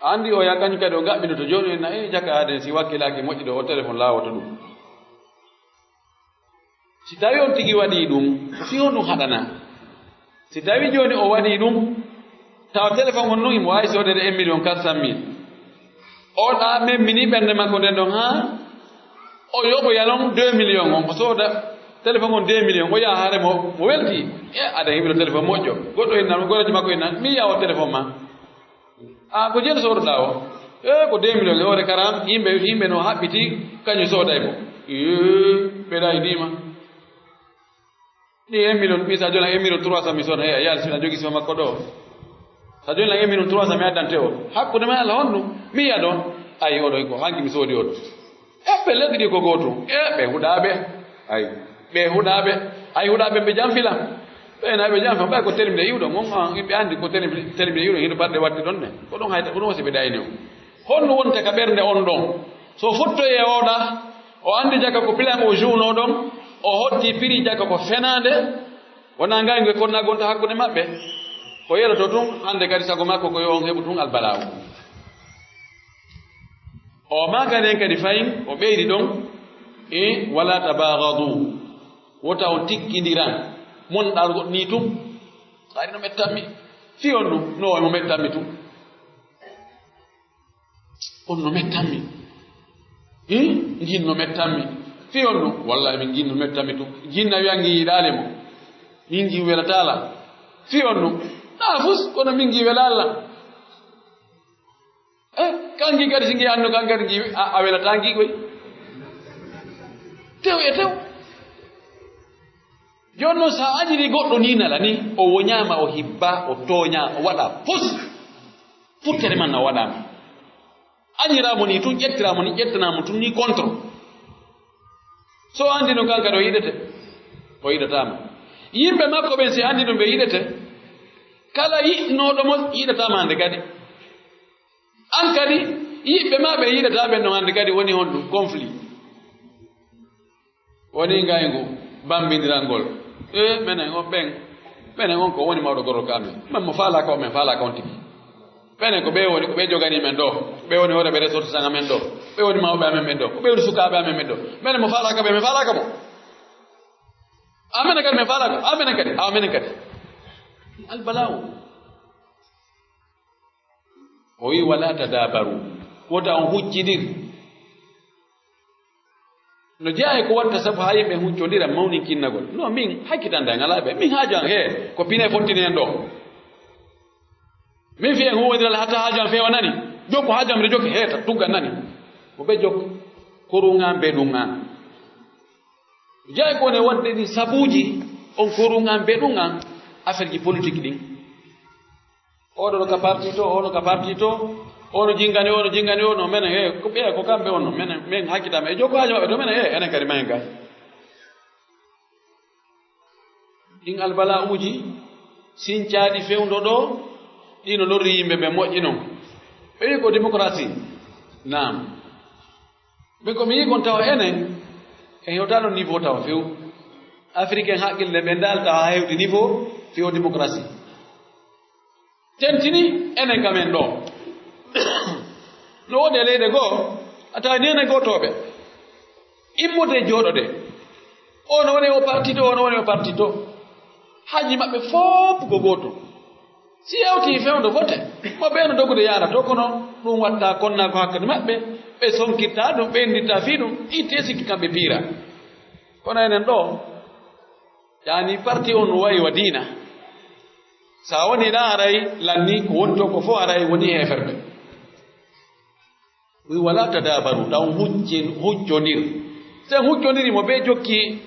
A anndi o yaa kañum kadi o gaɓɓinoto jooni en na, e jaka aden si wakkilaaki moƴƴi ɗoo, o téléphone laawoto ɗum. Si tawii on tigi waɗii ɗum, ko fii honɗum haɗanaa? Si tawii jooni o waɗii ɗum, tawa téléphone on nun himo waawi soodeede un million quatre cent mille. On ɗaa memminii ɓernde makko nden ɗon haa o yoɓoya non deux millions on, o sooda téléphone on deux millions, o yaha hare mo, mo weltii. E aden heɓiro téléphone moƴƴo. Goɗɗo inna, goraaji makko inna, mi yi'a o téléphone maa. A, ko jelu soodoɗaa o? E, ko deux millions e hoore karam, yimɓe, yimɓe no haɓɓiti, kañum sooday mo. Ee, ɓe ɗayniima. Ɗi un million, mi sa jona un million trois cent mi sooda, he, a yaali si na jogi sima makko ɗoo. Sa jona un million trois cent mi addante o. Hakkunde ma Allah honɗum? Mi yi'a ɗon. Ayi, oɗo ko hanki mi soodi oɗo. E ɓe lesdi ɗi ko gootum. E ɓe huɗaaɓe. Ay, ɓe huɗaaɓe. Ay, huɗaaɓe ɓe janfila. Ɓe na ɓe janfa. Ɓay ko terminde iwɗo. Ngon an, ɓe anndi ko terminde, terminde iwɗo. Hino baɗde waɗde ɗon ne. Ko ɗon hayta, ko ɗum wasi ɓe dayni o. Honno wonta ka ɓernde on ɗon? So fottoyi e oɗa, o anndi jaka ko plan o juunoo ɗon, o hotti piri jaka ko fenaande, wonaa ngayngu e konnaagu wonta hakkunde maɓɓe. Ko yeloto tun, hannde kadi sago makko ko yo on heɓu tun albalaawu. O maakanen kadi fayin, o ɓeydi ɗon, e wala tabaagadu. Wota on tikkindira, mon ɗal goɗɗo nii tun. Ɓayri no mettanmi. Fii on ɗum, no mo mettanmi tun. On no mettanmi. Hin? Ngin no mettanmi. Fii on ɗum, wallahi min ngin no mettanmi tun. Ngin na wi'a ngin yiɗaali mo. Min ngin welataa la. Fii on ɗum. Naa fus, kono min ngin welaali la. Eh, kanki kadi si ngi anno kan kadi ngi a, a welataa ngi koy. Tew e tew. Jooni non, so a añirii goɗɗo nii nala nii, o woñaama, o hibbaa, o tooñaa, o waɗaa fus, futtere man na waɗaama. Añiraa mo nii tun, ƴettiraa mo nii, ƴettanaa mo tun nii contre. So o anndi non kan kadi o yiɗete, o yiɗataa ma. Yimɓe makko ɓen, si anndi non ɓe yiɗete, kala yiɗnooɗo mo yiɗataa ma hannde kadi. An kadi, yiɓɓe ma ɓe yiɗataa ɓen non hannde kadi woni honɗum? Conflit. Woni ngayngu bambindirangol. E menen on ɓen, menen on ko woni mawɗo gorko ka amen. Men mo faalaaka on, men faalaaka on tigi. Menen ko ɓe woni, ko ɓe joganii men ɗo. Ɓe woni hoore ɓe ressortissant amen ɗo. Ɓe woni mawɓe amen men ɗo. Ko ɓe woni sukaaɓe amen men ɗo. Menen mo faalaaka ɓe, men faalaaka mo. A menen kadi men faalaaka, a menen kadi, a menen kadi. Albala'u. O wi'i, "Wala tadabaru." Wota on huccindir. No jeyaa e ko watta sabu haa yimɓe huccondira mawninkinnagol. No min hakkitande an alaa ɓe. Min haaju an hee, ko pine fontini en ɗo. Min fii en huwondiral hatta haaju an feewa nani. Jokku haaju an miɗo jokki heeta, tugga nani. Ko ɓe jokka. Korun an, beɗun an. Jeyaa e ko woni waɗde ɗin sabuuji, on korun an, beɗun an, affaire ji politique ɗin. Oɗo no ka parti to, ono ka parti to, ono jingani, ono jingani, ono menen, he, ko ɓeya ko kamɓe ono, menen, men hakkitama e jokko haaju maɓɓe to menen, he, enen kadi mayen ga. Ɗin albala'uuji sincaaɗi fewndo ɗo, ɗi no lorri yimɓe ɓe moƴƴi non. Ɓe wi'i ko démocratie. Naam. Min ko mi yi'i kon tawa enen, en hewtaano niveau tawa few. Africain haqqille ɓe ndaal tawa hewti niveau few démocratie. Tentini enen ka men ɗo. No woodi e leyɗe goo, a tawa ni enen gootooɓe. Immoɗen jooɗoɗen. Oo no woni o parti to, oo no woni o parti to. Haaji maɓɓe fof ko gootum. Si yawtii fewndo vote, mo ɓe no dogude yaara to, kono ɗum watta konna ko hakkunde maɓɓe, ɓe sonkirta ɗum, ɓe inndirta fii ɗum, ittee sikki kamɓe piira. Kono enen ɗo, yaani parti on no wayi wa diina. Sa woni ɗa haray lanni ko woni to ko fof haray woni heeferɓe. Wi wala tadabaru, taw huccin-, huccondir. Si en huccondiri mo ɓe jokki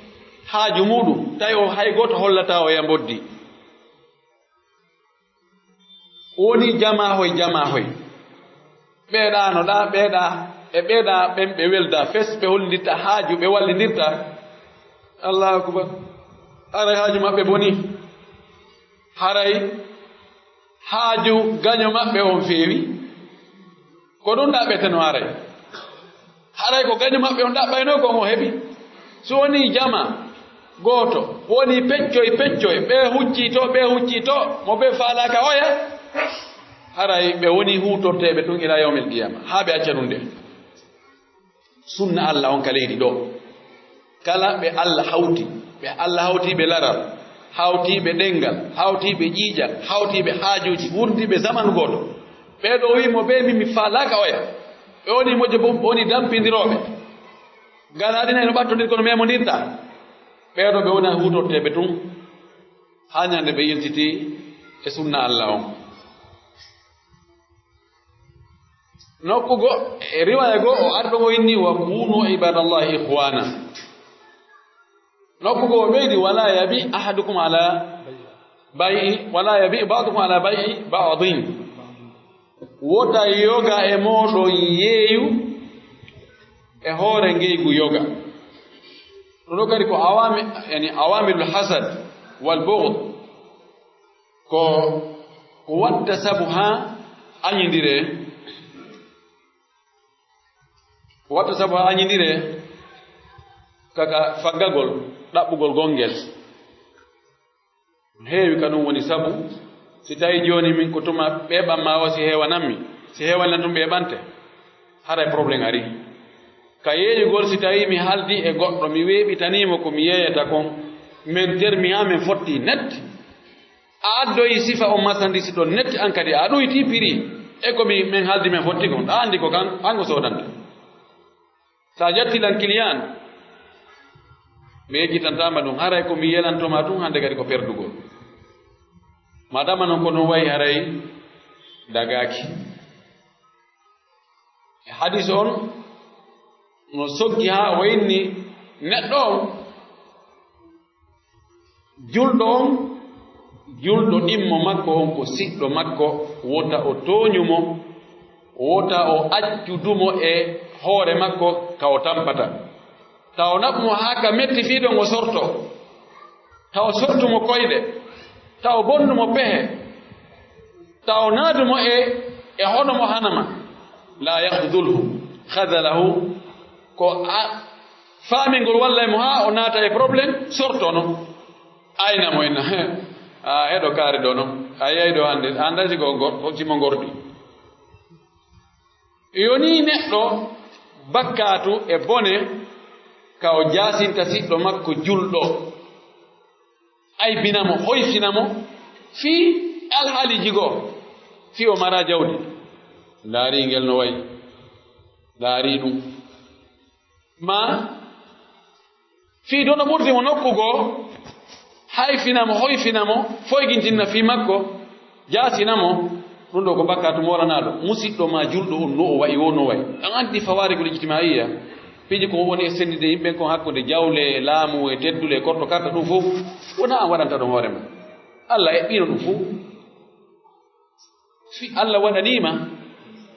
haaju muɗum, tawi o hay gooto hollata o ya mboddi. Woni jamaa hoy, jamaa hoy. Ɓeeɗa no ɗa, ɓeeɗa, e ɓeeɗa ɓen ɓe welda fes, ɓe hollindirta haaju, ɓe wallindirta. Allahu akbar. Haray haaju maɓɓe boni. Haray haaju gaño maɓɓe on feewi. Ko ɗum ɗaɓɓeteno haray. Haray ko gaño maɓɓe on ɗaɓɓaynoo kon o heɓi. So wonii jama gooto, wonii peccoy peccoy, ɓee huccii to, ɓee huccii to, mo ɓe faalaaka oya, haray ɓe wonii huutorteeɓe ɗum ilaa yawmil qiyaama, haa ɓe acca ɗum nde. Sunna Alla on ka leydi ɗoo. Kala ɓe Alla hawti, ɓe Alla hawti ɓe laral, hawti ɓe ɗenngal, hawti ɓe ƴiiƴal, hawti ɓe haajuuji, wurdi ɓe zamanu gooto. Ɓee ɗoo wi'i mo bee min mi faalaaka oya. Ɓe woni moƴƴo bo, woni dampindirooɓe. Ganaaɗi nay no ɓattondir kono memondirta. Ɓee ɗoo ɓe wona huutorteeɓe tun. Haa ñande ɓe yiltitii e sunna Alla on. Nokku go, e riwaaya go, o arɗo o inni, "Wa kunu ibadallahi ikhwana." Nokku go o ɓeydi, "Wala yabi ahadukum ala bay'i, wala yabi ba'dukum ala bay'i ba'din." Wota yoga e mooɗon yeeyu e hoore ngeygu yoga. Ɗum ɗoo kadi ko awami-, yani awamilul hasad wal bughd. Ko, ko watta sabu haa añindiree, ko watta sabu haa añindiree ka, ka faggagol, ɗaɓɓugol gongel. Heewi ka ɗum woni sabu, si tawii jooni min ko tuma ɓeeɓan maa o si heewanammi, si heewanan ɗum ɓeeɓante, haray problème arii. Ka yeeyugol, si tawii mi haaldi e goɗɗo, mi weeɓitanii mo ko mi yeeyata kon, men termi haa men fotti net, a addoyi sifa on masandisi ɗon net, an kadi a ɗoytii piri, e ko mi, men haaldi men fotti kon, a anndi ko kan, an ko soodanta. Sa jatti lan client, mi yejjitantaama ɗum, haray ko mi yelanto ma tun hande kadi ko perdugol. Madama non ko ɗum wayi haray dagaaki. E hadis on no soggi haa o inni neɗɗo on, julɗo on, julɗo ɗimmo makko on ko siɗɗo makko, wota o tooñu mo, wota o accu dumo e hoore makko ka o tampata. Taw o naɓu mo haa ka metti fii ɗon o sorto. Taw o sortu mo koyɗe. Taw o bonnu mo pehe. Taw o naadu mo e, e hono mo hanama. La yakhdhulhu, khadhalahu. Ko a, faamingol walla e mo haa o naata e problème, sorto non. Ayna mo inna. A, eɗo kaari ɗo non. A yeey ɗo hannde. A anndaa si ko gor-, ko si mo gordi. Yonii neɗɗo bakkaatu e bone ka o jaasinta siɗɗo makko julɗo, aybina mo, hoyfina mo fii alhaaliiji goo, fii o maraa jawdi. Ndaarii ngel no wayi, ndaarii ɗum. Maa fii dono ɓurdi mo nokku goo, hayfina mo, hoyfina mo, foygintinna fii makko, jaasina mo, ɗum ɗoo ko bakkaatu moolanaaɗo. Musiɗɗo maa julɗo on, no o wa'i, wo no wa'i. An anndi fawaarigul ijtimaa'iyya, piiji ko woni e senndinde yimɓe kon hakkunde jawle, laamu e teddule, korto karta, ɗum fof wonaa an waɗanta ɗum hoore ma. Alla eɓɓiino ɗum fof. Si Alla waɗanii ma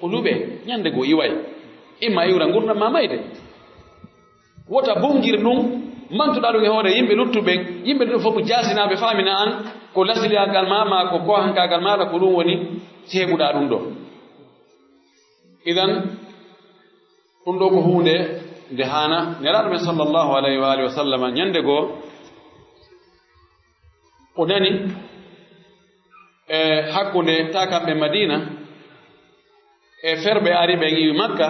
ko luɓe, ñande goo iway. Imma iwra ngurndan maa mayde. Wota bongir ɗum, mantuɗaa ɗum e hoore yimɓe luttuɓe, yimɓe ɗum fof ko jaasinaaɓe, faamina an ko lasiliyaagal maa, maa ko koohankaagal maaɗa, ko ɗum woni si heɓuɗaa ɗum ɗoo. Idan, ɗum ɗoo ko huunde nde haana. Nelaaɗo men sallallahu alayhi wa alihi wa sallam, ñande goo, o nani e hakkunde taakanɓe Madiina e ferɓe ari ɓen iwi Makka,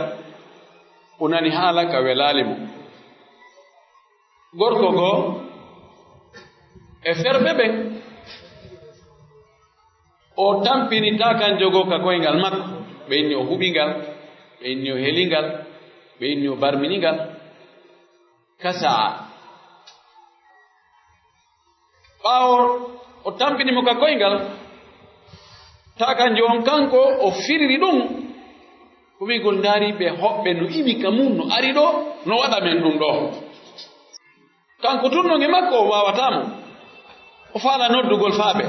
o nani haala ka welaali mo. Gorko goo e ferɓe ɓen, o tampini taakanjo goo ka koyngal makko, ɓe inni o huɓi ngal, ɓe inni o heli ngal, ɓe inni o barmini ngal. Kasaa. Ɓaawo o tampini mo ka koyngal, taakanjo on kanko o firiri ɗum. Ko wi'ugol ndaari ɓe hoɓɓe no iwi ka mun, no ari ɗoo, no waɗa men ɗum ɗoo. Kanko tun non e makko o waawataa mo. O faala noddugol faaɓe.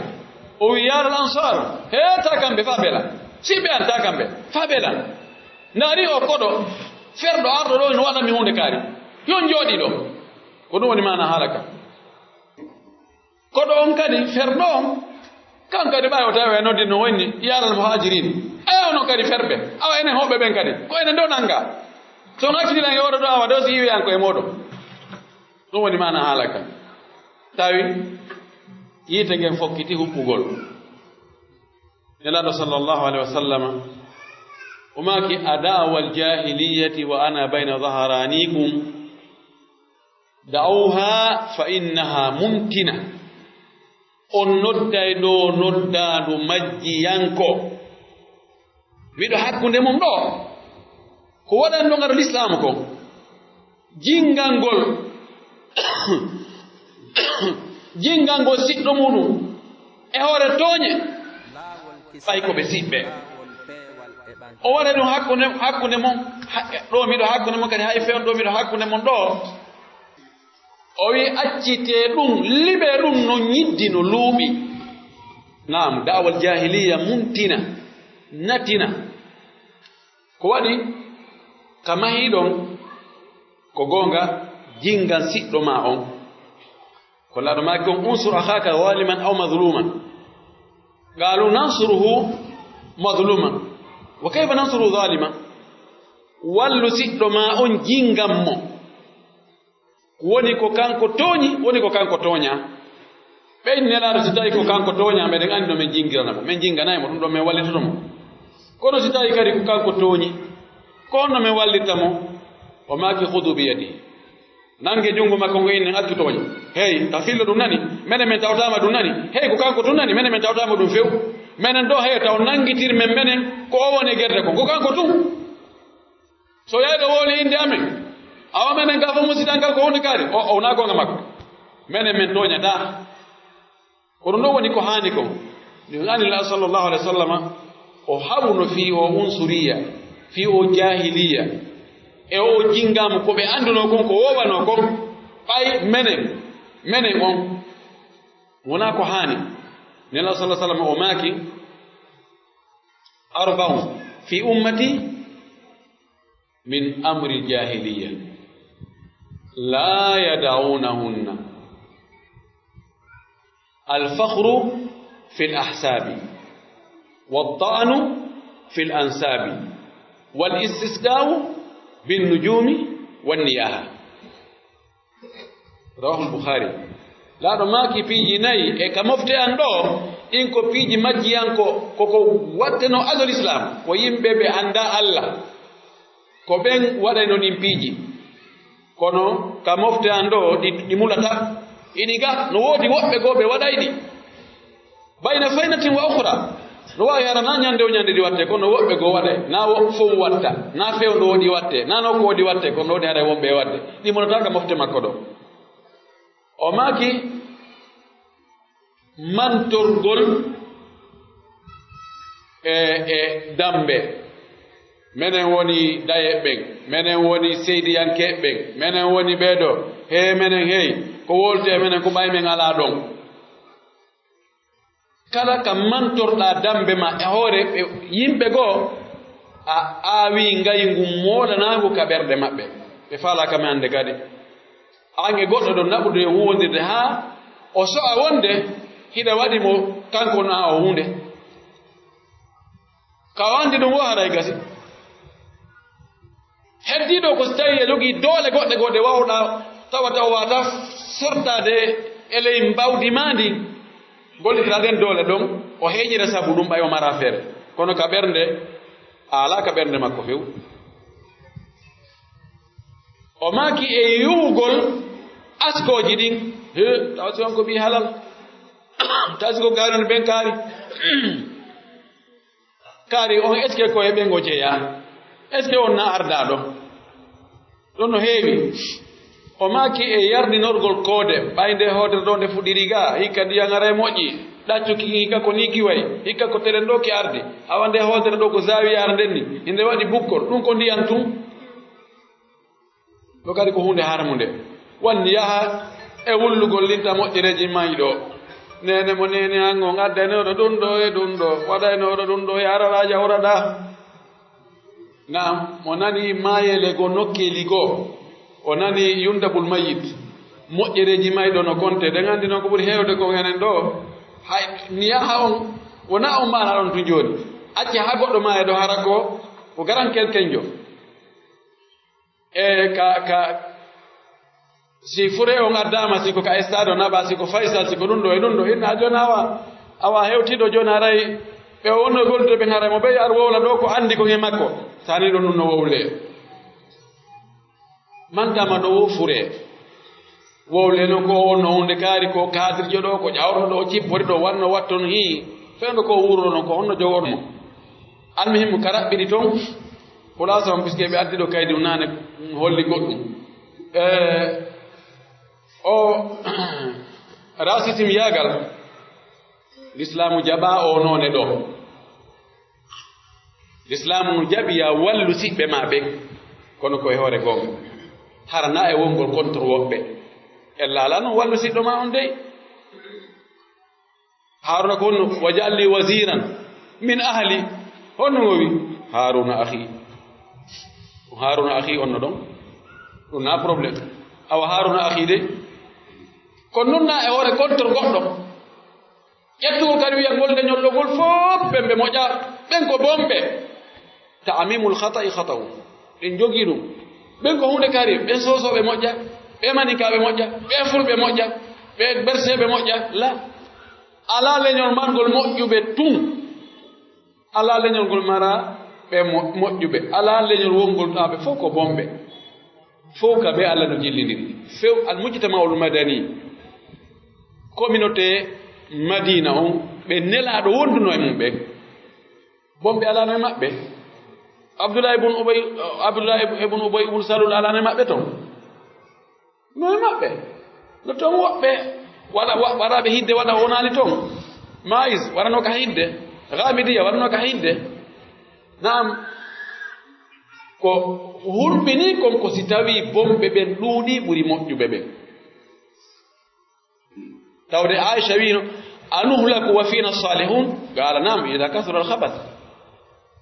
O wi'i, "Yaa al Ansaar, hee taakamɓe faaɓe lan. Siɓɓe an taakamɓe, faaɓe lan. Ndaari o koɗo, ferɗo arɗo ɗoo no waɗa mi huunde kaari. Yo on njooɗii ɗoo." Ko ɗum woni maana haala ka. Koɗo on kadi, ferɗo on, kan kadi ɓay o tawi o e noddin no wonni, "Yaa al Muhaajiriin." Aya onon kadi ferɓe, awa enen hoɓɓe ɓen kadi, ko enen ɗoo nanngaa. So on accitii lan e oɗo ɗoo, awa ɗoo si iwi an ko e mooɗon. Ɗum woni maana haala kan. Tawi yiite ngen fokkiti huɓɓugol. Nelaaɗo sallallahu alayhi wa sallama, o maaki, "A da'awal jaahiliyyati wa ana bayna zahraanikum." Da'uha fa innaha muntina. On nodday ɗoo noddaandu majjiyanko. Miɗo hakkunde mum ɗoo. Ko waɗani ɗon ado Lislaamu kon? Jinngangol. Jinngangol siɗɗo muɗum e hoore tooñe. Ɓay ko ɓe siɓɓe. O waɗa ɗum hakkunde, hakkunde mon, ha-, ɗoo miɗo hakkunde mon, kadi hay feewndo ɗoo miɗo hakkunde mon ɗoo. O wi'i, "Accitee ɗum, liɓee ɗum no ñiddi, no luuɓi." Naam, da'awal jaahiliya muntina, natina. Ko waɗi ka mahii ɗon, Ko goonga, jinngan siɗɗo maa on. Ko Laaɗo maaki kon, "Unsur akhaaka zaliman aw mazluman." Qaalu, "Nansuruhu mazluman. Wa kayfa nansuruhu zaliman?" Wallu siɗɗo maa on, jinngan mo. Woni ko kanko tooñi, woni ko kanko tooñaa. Ɓen Nelaaɗo, si tawii ko kanko tooñaa, meɗen anndi no men jinngirana mo. Men jinnganay mo, ɗum ɗon men wallitoto mo. Kono si tawii kadi ko kanko tooñi, ko honno men wallirta mo? O maaki, "Khudu bi yadihi." Nannge junngo makko ngon, innen accu tooñe. Hey, ka fillo ɗum nani, menen men tawtaama ɗum nani. Hey, ko kanko tun nani, menen men tawtaama ɗum few. Menen ɗoo, hey, taw nanngitir men menen, ko o woni e gerde kon, ko kanko tun. So yayɗo wowli innde amen, awa menen gaa fof musital ngal ko huunde kaari, o, o wonaa goonga makko. Menen men tooñataa. Ko ɗum ɗoo woni ko haani kon. Ɗum haani Nulaaɗo sallallahu alaihi wa sallama, o haɓuno fii o unsuriya, fii o jaahiliya, e o jinngaamu ko ɓe anndunoo kon, ko woowanoo kon, ɓay menen, menen on, wonaa ko haani. Nelaaɗo sallallahu alaihi wa sallama o maaki, "Arba'un fi ummati min amri jahiliya la yada'unahunna. Al-fakhru fil ahsabi, wat-ta'nu fil ansabi, wal istisqa'u bin nujumi, wan niyaha." Rawahul Bukhari. Laaɗo maaki piiji nayi e ka mofte an ɗoo, ɗin ko piiji majji an ko, ko, ko watteno azol Islam, ko yimɓe ɓe anndaa Allah. Ko ɓen waɗayno ɗin piiji. Kono ka mofte an ɗoo, ɗi, ɗi mulata. Iɗi ga, no woodi woɓɓe goo ɓe waɗay ɗi. Bayna faynatin wa ukhra. No waawi hara naa ñande o ñande ɗi wattee, kono woɓɓe goo waɗay. Naa woɓɓe fow watta. Naa fewndo o ɗi wattee. Naa nokku o ɗi wattee, kono no woodi haray wonɓe e waɗde. Ɗi mulata ka mofte makko ɗoo. O maaki, mantorgol e, e dambe. Menen woni daye ɓen, menen woni seydiyanke ɓen, menen woni ɓee ɗoo, hee menen, hey, ko wolti e menen, ko ɓay men alaa ɗon. Kala ka mantorɗaa dambe ma e hoore ɓe yimɓe goo, a aawii ngayngu moolanangu ka ɓerɗe maɓɓe. Ɓe faalaaka men annde kadi. An e goɗɗo ɗon naɓude e huuwondirde haa o so'a wonde hiɗa waɗi mo kanko naa o huunde. Ka o anndi ɗum woo haray gasi. Heddiiɗo ko si tawii a jogii doole goɗɗe goo ɗe waawɗaa tawa tawa waawataa sortaade e ley mbawdi maa ndin, gollitiraa ɗen doole ɗon, o heeñira sabu ɗum ɓay o maraa feere. Kono ka ɓernde, a alaa ka ɓernde makko few. O maaki e yuwugol askooji ɗin. He, tawa si on ko ɓii halal. Tawa si ko kaari on ɓen kaari. Kaari on, est-ce que ko e ɓen o jeyaa? Est-ce que on na ardaaɗo? Ɗon no heewi. O maaki e yardinorgol koode, ɓay nde hoodere ɗoo nde fuɗɗiri ga, hikka ndiyan ara e moƴƴi, ɗaccu ki, hikka ko nii ki wayi, hikka ko telen ɗoo ki ardi, awa nde hoodere ɗoo ko zaawiyaare nden ni, hinde waɗi bukkol, ɗum ko ndiyan tun. Ɗo kadi ko huunde harmunde. Won yaha e wullugol linta moƴƴereeji mayɗo. Neene mo neene an on addanooɗo ɗum ɗoo e ɗum ɗoo, waɗanooɗo ɗum ɗoo e araraaji hawraɗaa. Naam, mo nani maayele goo nokkeeli goo. O nani yundabul mayit. Moƴƴereeji mayɗo no konte. Ɗen anndi noon ko ɓuri heewde kon enen ɗoo. Hay, ni yaha on, wonaa on maana ɗon tun jooni. Acca haa goɗɗo maaya ɗoo hara ko, ko garan ken kenjo. E ka, ka, si fure on addaama, si ko ka stade o naɓa, si ko Faysal, si ko ɗum ɗoo e ɗum ɗoo, inna jooni awa, awa hewtiiɗo jooni haray, ɓe o wonno goldude ɓen haray mo ɓe ar wowla ɗoo ko anndi ko e makko, sani ɗum ɗum no wowle. Mantama ɗo wo fure. Wowle no ko wonno hunde kaari ko kaadirjo ɗoo, ko ƴawroto ɗoo, cippori ɗoo, wanno watton hii, fewndo ko wuuro non, ko honno jogormo. Almuhimmu, ka raɓɓiɗi ton, xulaasa on, puisque ɓe addi ɗo kaydi, o naane holli goɗɗum. Eh, o racisme yaagal, Lislaamu jaɓaa o noone ɗo. Lislaamu no jaɓi ya wallu siɓɓe maa ɓen, kono ko e hoore goonga. Hara na e wongol contre woɓɓe. Ella alaa non wallu siɗɗo maa on dey. Haaruna ko honno, "Waj'al li waziran min ahli." Honno o wi? "Haaruna akhi." Ko Haaruna akhi on no ɗon. Ɗum na problème. Awa Haaruna Akhi de. Ko nun na e hoore contre goɗɗo. Ƴettugol kadi wi'a ngol leñol ɗo ngol fof ɓen ɓe moƴƴa, ɓen ko bonɓe. Ta'mimul khata'i khata'un. Ɓen jogii ɗum. Ɓen ko huunde kadi, ɓen soosooɓe moƴƴa, ɓe maninkaaɓe moƴƴa, ɓe fulɓe moƴƴa, ɓe berseeɓe moƴƴa. La. Alaa leñol marngol moƴƴuɓe tun. Alaa leñol ngol mara ɓe mo-, moƴƴuɓe. Alaa leñol wongol ɗaa ɓe fof ko bonɓe. Fof ka ɓe Alla no jillindiri. Few al mujtama'ul madani, communauté Madina on, ɓe Nelaaɗo wonduno e mum ɓen. Bonɓe alaano e maɓɓe. Abdullah ibn Ubay, Abdullah ibn Ubay ibn Salul alaano e maɓɓe ton. No e maɓɓe. No ton woɓɓe waɗa, wa-, waɗaaɓe hidde waɗa wonaali ton. Maïs waɗanoo ka hidde. Gamidiya waɗanoo ka hidde. Naam. Ko hulɓinii kon ko si tawii bonɓe ɓen ɗuuɗii ɓuri moƴƴuɓe ɓen. Tawde Aisha wiino, "Anuhlaku wa fiina salihun?" Qaala, "Naam, idaa kasura al-khabath."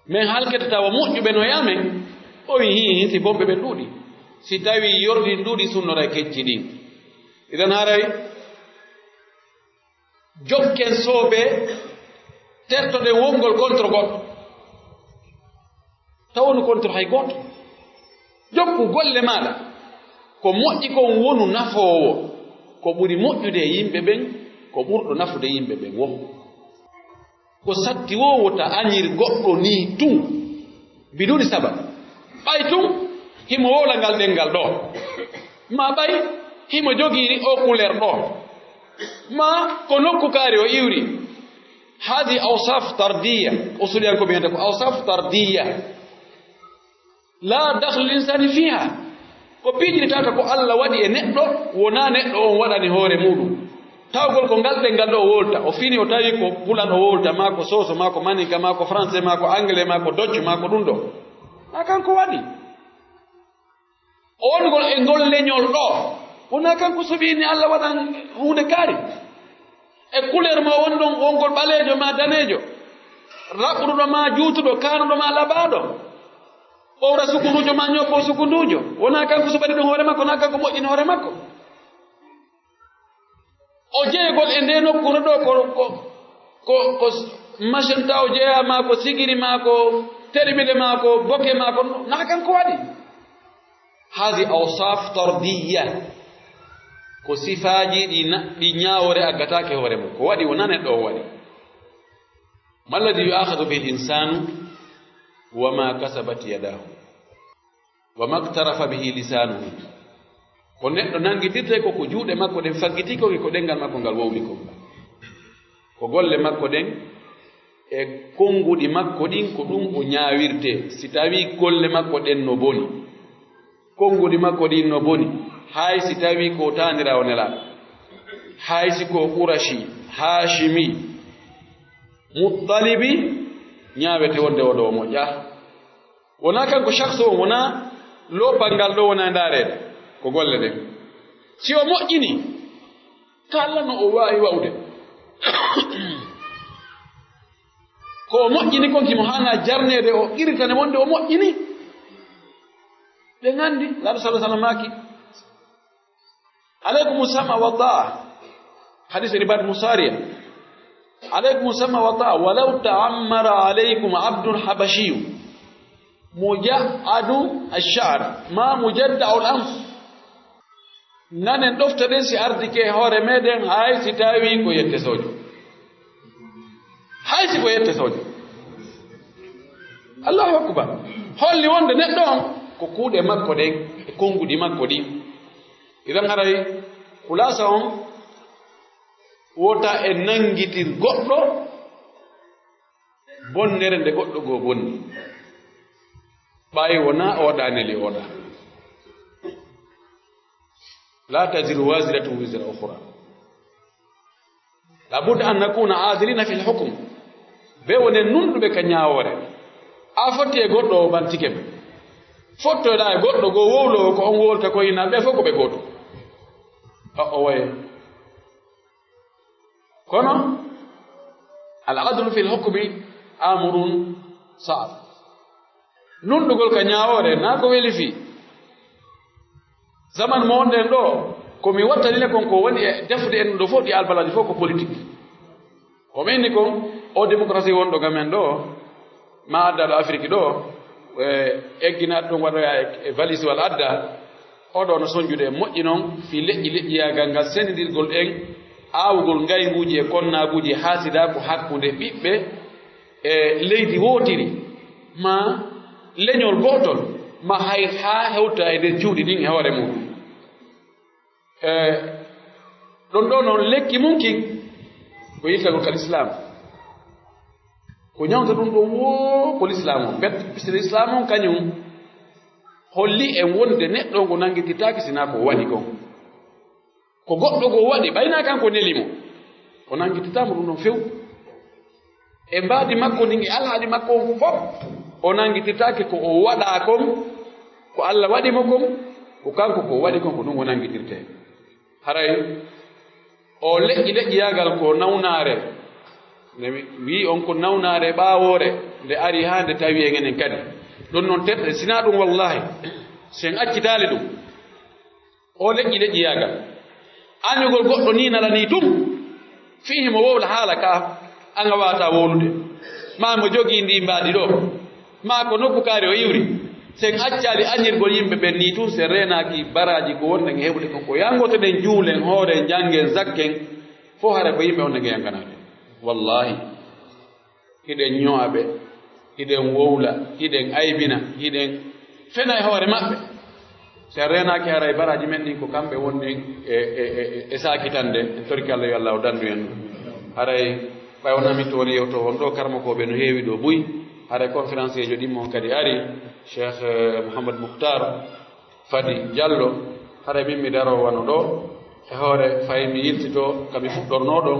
Men halkete tawa moƴƴuɓe no e amen. O wi'i, "Hii, hii, si bonɓe ɓen ɗuuɗi. Si tawii yorɗi ɗin ɗuuɗi, sunnoray kecci ɗin." Idan haray, jokken soobee, tertoɗen wongol contre goɗɗo. Taw wonu contre hay gooto. Jokku golle maaɗa. Ko moƴƴi kon wonu nafoowo. Ko ɓuri moƴƴude e yimɓe ɓen, ko ɓurɗo nafude yimɓe ɓen woo. Ko satti woo wota añir goɗɗo nii tun. Biduuni sabab. Ɓay tun, himo wowla ngal ɗenngal ɗoo. Maa ɓay, himo jogii oo kuleer ɗoo. Maa ko nokku kaari o iwri. Haadi awsaf tardiya. Usuliyankooɓe wi'ata ko awsaf tardiya. Laa dakhla lil insaani fiiha. Ko piiji ɗi tawata ko Alla waɗi e neɗɗo, wonaa neɗɗo on waɗani hoore muuɗum. Tawgol ko ngal ɗenngal ɗoo o wowlata, o fini o tawi ko pular o wowlata, maa ko sooso, maa ko maninka, maa ko français, maa ko anglais, maa ko Dutch, maa ko ɗum ɗoo. Naa kanko waɗi. O wonugol e ngol leñol ɗoo, wonaa kanko suɓii ni Alla waɗan huunde kaari. E couleur mo woni ɗon, wongol ɓaleejo maa daneejo, raɓɓuɗo maa juutuɗo, kaanuɗo maa labaaɗo, ɓowra sukunduujo maa ñobbo sukunduujo, wonaa kanko suɓani ɗum hoore makko, naa kanko moƴƴini hoore makko. O jeyegol e ndee nokkuure ɗoo ko, ko, ko, ko machin taw jeyaa maa ko sigiri maa ko termile maa ko boke maa ko, naa kanko waɗi. Haadi awsaf tardiya. Ko sifaaji ɗi na-, ɗi ñaawoore aggataake hoore mum. Ko waɗi wonaa neɗɗo o waɗi. Ma alladhi yu'akhadhu bihi al-insanu wa ma kasabat yadahu. Wa maktarafa bihi lisaanuhu. Ko neɗɗo nanngitirtee ko, ko juuɗe makko ɗen faggiti kon, e ko ɗenngal makko ngal wowli kon. Ko golle makko ɗen e konnguɗi makko ɗin, ko ɗum o ñaawirtee. Si tawii golle makko ɗen no boni, konnguɗi makko ɗin no boni, hay si tawii ko taaniraawo Nelaaɗo, hay si ko Qurashi, Haashimi, Muttalibi, ñaawete wonde o ɗoo moƴƴaa. Wonaa kanko shakhsu on, wonaa loopal ngal ɗoo, wonaa ndaareede, ko golle ɗen. Si o moƴƴini, kala no o waawi wa'ude. Ko o moƴƴini kon, himo haanaa jarneede, o qirritane wonde o moƴƴini. Ɓe nganndi, Laaɗo sallallahu alaihi wasallam maaki, "Alaykum sama wa ta'a." Hadis Irbad ibn Sariya. "Alaykum sama wa ta'a, walaw ta'ammara alaykum abdun habashiyyu muja'adu ash-sha'r, ma mujadda'u al-anf." Nanen ɗoftoɗen si ardike hoore meɗen, hay si tawi ko yette sojo. Hay si ko yette sojo. Allahu akbar. Holli wonde neɗɗo on ko kuuɗe makko ɗen e konnguɗi makko ɗin. Idan haray khulasa on wota e nanngitir goɗɗo bonnere nde goɗɗo goo bonni. Ɓay wonaa oɗa neli oɗa. La taziru waziratun wizra ukhra. Labudda an nakuna adilina fil hukm. Ɓe wonen nunɗuɓe ka ñaawoore. A fotti e goɗɗo o bantike ɓe. Fottoɗaa e goɗɗo goo wowloowo ko on wowlata ko ina ɓe fof ko ɓe gooto. O, o waye. Kono, al adlu fil hukmi amrun sa'ab. Nunɗugol ka ñaawoore, naa ko weli fii. Zaman mo wonɗen ɗoo, ko mi wattani le kon ko woni e defude en ɗoo fof ɗi albalaaji fof ko politique. Ko mi inni kon, o démocratie wonɗo ga men ɗoo, ma adda ɗo Afiriki ɗoo, e eggina ɗum waɗoya e, e valise walla adda, oɗo no sonjude e moƴƴi non fii leƴƴi leƴƴiyaagal ngal, sendindirgol en, aawugol ngaynguuji e konnaaguuji e haasidaaku hakkunde ɓiɓɓe e leydi wootiri, ma leñol gootol, ma hay haa hewta e nder cuuɗi ɗin e hoore muɗum. E ɗon ɗoo non lekki mun kin ko yittagol ka lislaam. Ko ñawta ɗum ɗon woo ko lislaam on. Bet, puisque lislaam on kañum holli en wonde neɗɗo on ko nanngititaake sinaa ko o waɗi kon. Ko goɗɗo goo waɗi, ɓay naa kanko neli mo, o nanngititaama ɗum ɗon few. E mbaadi makko ndin e alhaali makko on fof, o nanngititaake ko o waɗaa kon, ko Alla waɗi mo kon, ko kanko ko o waɗi kon, ko ɗum o nanngitirtee. Haray o leƴƴi leƴƴiyaagal ko nawnaare, nde mi wi'i on ko nawnaare ɓaawoore, nde ari haa nde tawi en enen kadi. Ɗum non terɗe, sinaa ɗum wallaahi, si en accitaali ɗum, o leƴƴi leƴƴiyaagal. Añugol goɗɗo nii nala nii tun, fii himo wowla haala ka, an a waawataa wowlude. Maa mo jogii ndii mbaadi ɗoo, maa ko nokku kaari o iwri. Si en accaali añirgol yimɓe ɓen nii tun, si en reenaaki baraaji ko wonɗen e heɓude kon, ko yangotoɗen, juulen, hooren, janngen, zakken, fof hara ko yimɓe on nge yanganaade. Wallaahi. Hiɗen ño'a ɓe, hiɗen wowla, hiɗen aybina, hiɗen fena e hoore maɓɓe. Si a reenaaki haray baraaji men ɗin ko kamɓe wonɗen e, e, e, e saakitande, en torike Alla yo Alla o dandu en ɗum. Haray ɓay on ami toon yewto on ɗoo karmakooɓe no heewi ɗoo buy, haray conférenceejo ɗin mon kadi ari, Cheikh, eh, Mouhammad Moukhtar, Fadi Jallo, haray min mi daroo wano ɗoo, e hoore fay mi yiltitoo ka mi fuɗɗornoo ɗon,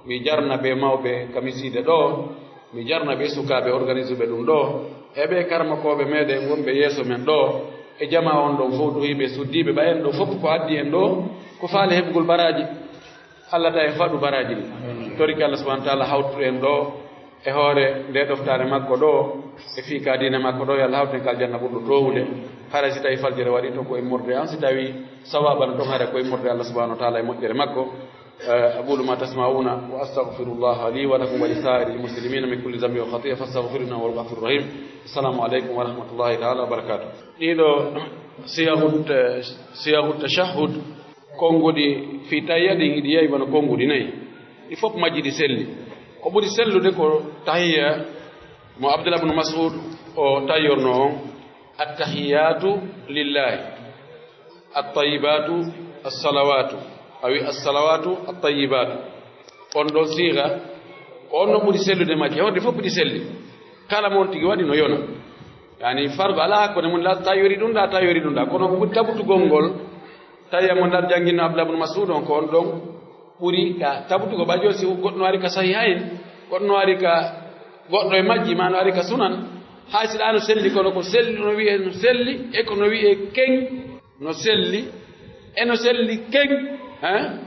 mi jarna ɓee mawɓe ka mi siide ɗoo, mi jarna ɓee sukaaɓe organisuɓe ɗum ɗoo, e ɓee karmakooɓe meeɗen wonɓe yeeso men ɗoo, e jamaa on ɗon fow duhiiɓe suddiiɓe, ɓay en ɗoo fof ko addi en ɗoo, ko faale heɓugol baraaji. Alla ta en faɗu baraaji ɗin. Torike Alla subhanahu wa taala hawtu en ɗoo e hoore nde ɗoftaare makko ɗoo, e fii ka diine makko ɗoo, yo Alla hawtu en ka aljanna ɓurɗo toowude. Hara si tawi faljere waɗi to ko immorde an, si tawi sawaba no ton, hara ko immorde Alla subhanahu wa taala e moƴƴere makko. Eh, أقول ما تسمعون وأستغفر الله لي ولكم ولسائر المسلمين من كل ذنب وخطيئة فاستغفروه إنه هو الغفور الرحيم. السلام عليكم ورحمة الله تعالى وبركاته. Ɗiɗo siyahu, siyahu tashahhud. Konnguɗi fii tahiyya ɗin, hiɗi yehi wano konnguɗi nayi. Ɗi fof majji ɗi selli. Ko ɓuri sellude ko tahiyya mo Abdullah ibn Mas'ud o tahiyornoo on, "Attahiyatu lillahi, attayibatu assalawatu." A wi, "Assalawatu attayibatu." On ɗon siiga, ko on no ɓuri sellude majji. Hewde fof ɗi selli. Kala mo on tigi waɗi no yona. Yani, fardu alaa hakkunde mun, la tayori ɗum ɗa, tayori ɗum ɗa. Kono ko ɓuri tabutugol ngol, tawi mo ndar jannginno Abdullah ibn Mas'ud on, ko on ɗon ɓuri ka tabutugol. Ɓay jooni si goɗɗo no ari ka sahihayn, goɗɗo no ari ka goɗɗo e majji, ma no ari ka sunan, hay si ɗa no selli, kono ko selli, no wi'e no selli, e ko no wi'e ken, no selli, e no selli ken, hein?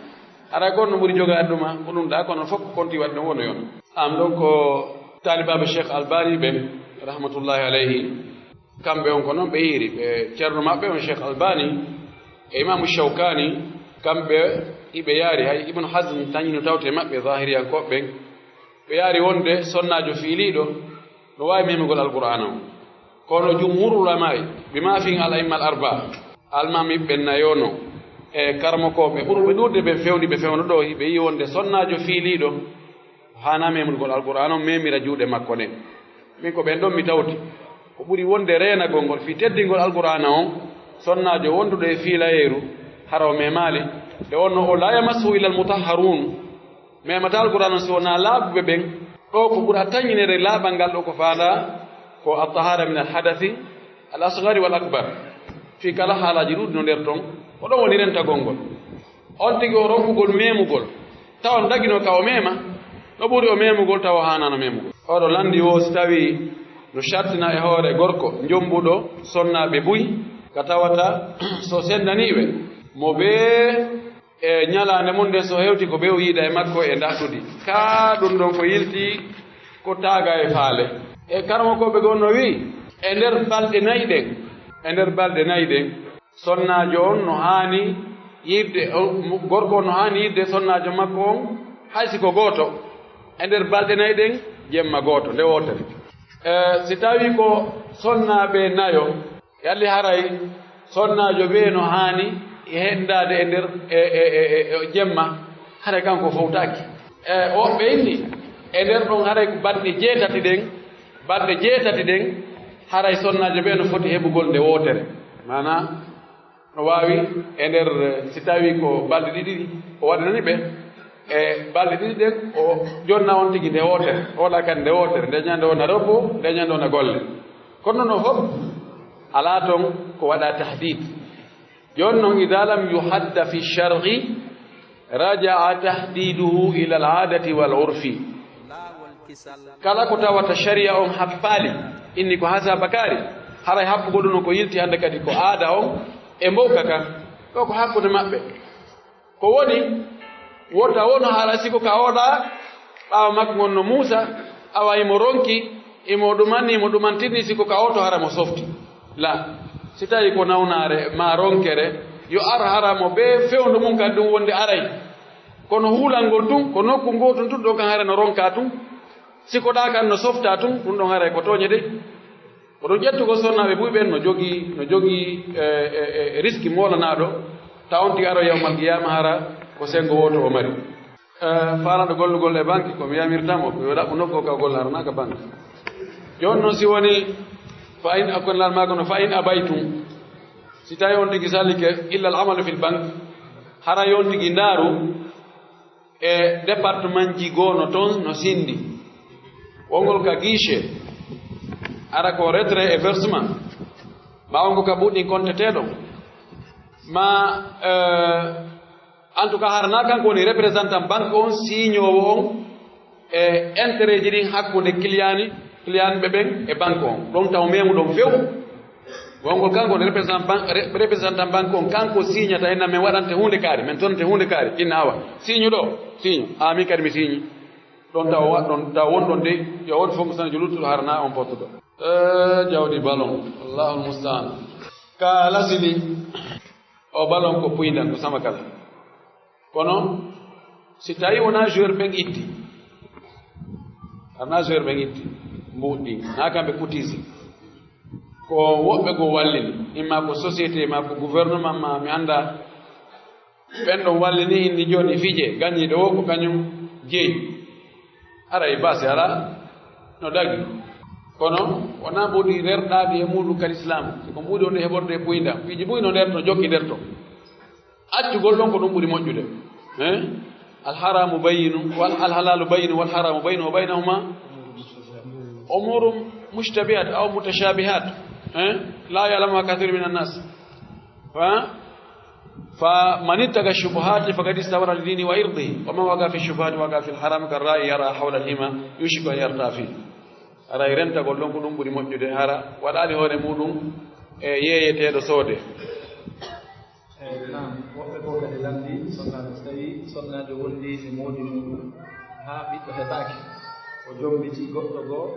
Hara ko on no ɓuri jogaade ɗum, ko ɗum ɗa, kono fof ko konti waɗi ɗum woni on. Am ɗon ko taalibaaɓe Cheikh Albani ɓen, rahmatullahi alayhi, kamɓe on ko non ɓe yiiri, ɓe ceerno maɓɓe on Cheikh Albani e Imaamu Shawkani, kamɓe iɓe yaari, hay Ibn Hazm tañino tawte maɓɓe, zahiriyankooɓe ɓen, ɓe yaari wonde sonnaajo fiiliiɗo no waawi memugol Alqur'aana on. Kono jumhurul ulamaa'i, bi ma fihim al a'imma al arba'a, almaamiiɓe ɓen nayo no, e karamokooɓe ɓurɓe ɗuuɗude ɓe fewndi, ɓe fewndo ɗoo, ɓe yi'i wonde sonnaajo fiiliiɗo haanaa memugol Alqur'aana on, memira juuɗe makko ɗen. Min ko ɓen ɗon mi tawti. Ko ɓuri wonde reenagol ngol fii teddingol Alqur'aana on, sonnaajo wonduɗo e fiilayeeru, hara o memaali, nde wonno o la yamassuhu illa al mutahharun. Memata Alqur'aana on si wonaa laaɓuɓe ɓen. Ɗoo ko ɓura tañinere laaɓal ngal ɗoo ko faandaa ko at-tahara min al-hadathi al-asghari wal akbar. Fii kala haalaaji ɗuuɗi no nder ton, ko ɗon woni rentagol ngol. On tigi o ronkugol memugol, tawa no daginoo ka o mema, no ɓuri o memugol tawa o haanaano memugol. Oɗo lanndi woo si tawii no shartina e hoore gorko, njombuɗo sonnaaɓe buy, ka tawata so senndanii ɓe, mo bee e ñalaande mun nden so hewti ko ɓe o yiida e makko e ndaɗɗudi. Kaa ɗum ɗon ko yilti ko taaga e faale. E karamokooɓe goo no wi'i, e nder balɗe nayi ɗen, e nder balɗe nayi ɗen, Sonnaajo on no haani yiɗde, gorko on no haani yiɗde sonnaajo makko on, hay si ko gooto, e nder balɗe nay ɗen, jemma gooto, nde wootere. E, si tawii ko sonnaaɓe nayo, yalli haray sonnaajo bee no haani hendaade e nder, e, e, e, e, e jemma, haray kanko fowtaaki. E, woɓɓe inni, e nder ɗon haray ko balɗe jeetati ɗen, balɗe jeetati ɗen, haray sonnaajo bee no foti heɓugol nde wootere. Maanaa, no waawi e nder, si tawii ko balɗe ɗiɗi ɗi o waɗanani ɓe, e balɗe ɗiɗi ɗen, o jonna on tigi nde wootere, o waɗa kadi nde wootere, nde ñande wona repos, nde ñande wona golle. Kono non fof, alaa ton ko waɗa tahdid. Jooni non, idaa lam yuhadda fi shar'i, raja'a tahdiduhu ila al-aadati wal urfi. Kala ko tawata sharia on happaali, inni ko hasabakaari, haray happugol ɗum on ko yilti hannde kadi ko aada on e mbowka kan. Ɗo ko hakkunde maɓɓe. Ko woni, wota wonu hara siko ka oɗa, ɓaawo makko ngon no muusa, awa imo ronki, imo ɗumanni, imo ɗumantini, siko ka oto hara mo softi. La, si tawi ko nawnaare maa ronkere, yo ar hara mo bee fewndo mum kadi ɗum wonde aray. Kono huulangol tun, ko nokku ngootun tun ɗon kan hara no ronka tun. Si ko ɗa kan no softa tun, ɗum ɗon haray ko tooñe de. Ko ɗum ƴettugol sonnaaɓe buy ɓen no jogii, no jogii, e, e, e, riski moolanaaɗo, ta on tigi aro yawmal qiyaama hara ko senngo wooto o mari. E, faalaɗo gollugol e banki, ko mi yamirta mo, ko yo ɗaɓɓu nokku ka o golla hara naa ka banki. Jooni non si woni, fa in, a kon laal maa kono, fa in abaytum, si tawi on tigi salike, illa al amalu fil bank, hara yo on tigi ndaaru, e départementji goo no ton no sindi. Wongol ka guichet, ara ko retrait e versement, ma wongo ka buɗɗin konteteɗo, ma, eh, en tout cas, hara na kanko woni représentant banque on, signoowo on, e intérêtji ɗin hakkunde client ni, clientɓe ɓen e banque on. Ɗon taw memu ɗon few. Wongol kanko woni représentant ban-, re-, représentant banque on, kanko signata, inna men waɗante huunde kaari, men tonante huunde kaari, inna awa, signe ɗo, signe, a min kadi mi signe. Ɗon taw wa-, ɗon taw won ɗon de, yo won fof ko sanaji luttuɗo hara na on pottuɗo. Eh, jawdi ballon, Allahul musta'an. Ka lasili, o ballon ko puyndan, ko sama kala. Kono, si tawi wona joueur ɓen itti, hara na joueur ɓen itti, mbuuɗi, na kamɓe kutisi. Ko woɓɓe goo wallini, imma ko société, ma ko gouvernement, ma mi annda, ɓen ɗon wallini inni jooni fije, gañiiɗo wo ko kañum jeyi. Aray basi ala no dagi. Kono wona mbuuɗi rerɗaaɗi e muuɗum ka lislaam. Si ko mbuuɗi wonde heɓorde e puynda. Piiji buy no nder to, jokki nder to. Accugol ɗon ko ɗum ɓuri moƴƴude. Eh? Al haramu bayyinu, wal, al halalu bayyinu, wal haramu bayyinu, wa baynahuma umurun mushtabihat aw mutashabihat. Eh? La ya'lamuha kathirun minan nas. Fa, fa man ittaqa shubuhati faqad istabra li dini wa irdihi, wa man waqa fi shubuhati waqa fil haram, ka ra'i yara hawla al hima, yushiku an yarta fi. Aray rentagol ɗon ko ɗum ɓuri moƴƴude, hara waɗaali hoore muɗum e yeeyeteeɗo soode. Eey, naam, woɓɓe goo kadi lanndii, sonnaajo, so tawii sonnaajo wondiino e moodi muɗum, haa ɓiɗɗo heɓaaki, o jommbiti goɗɗo goo,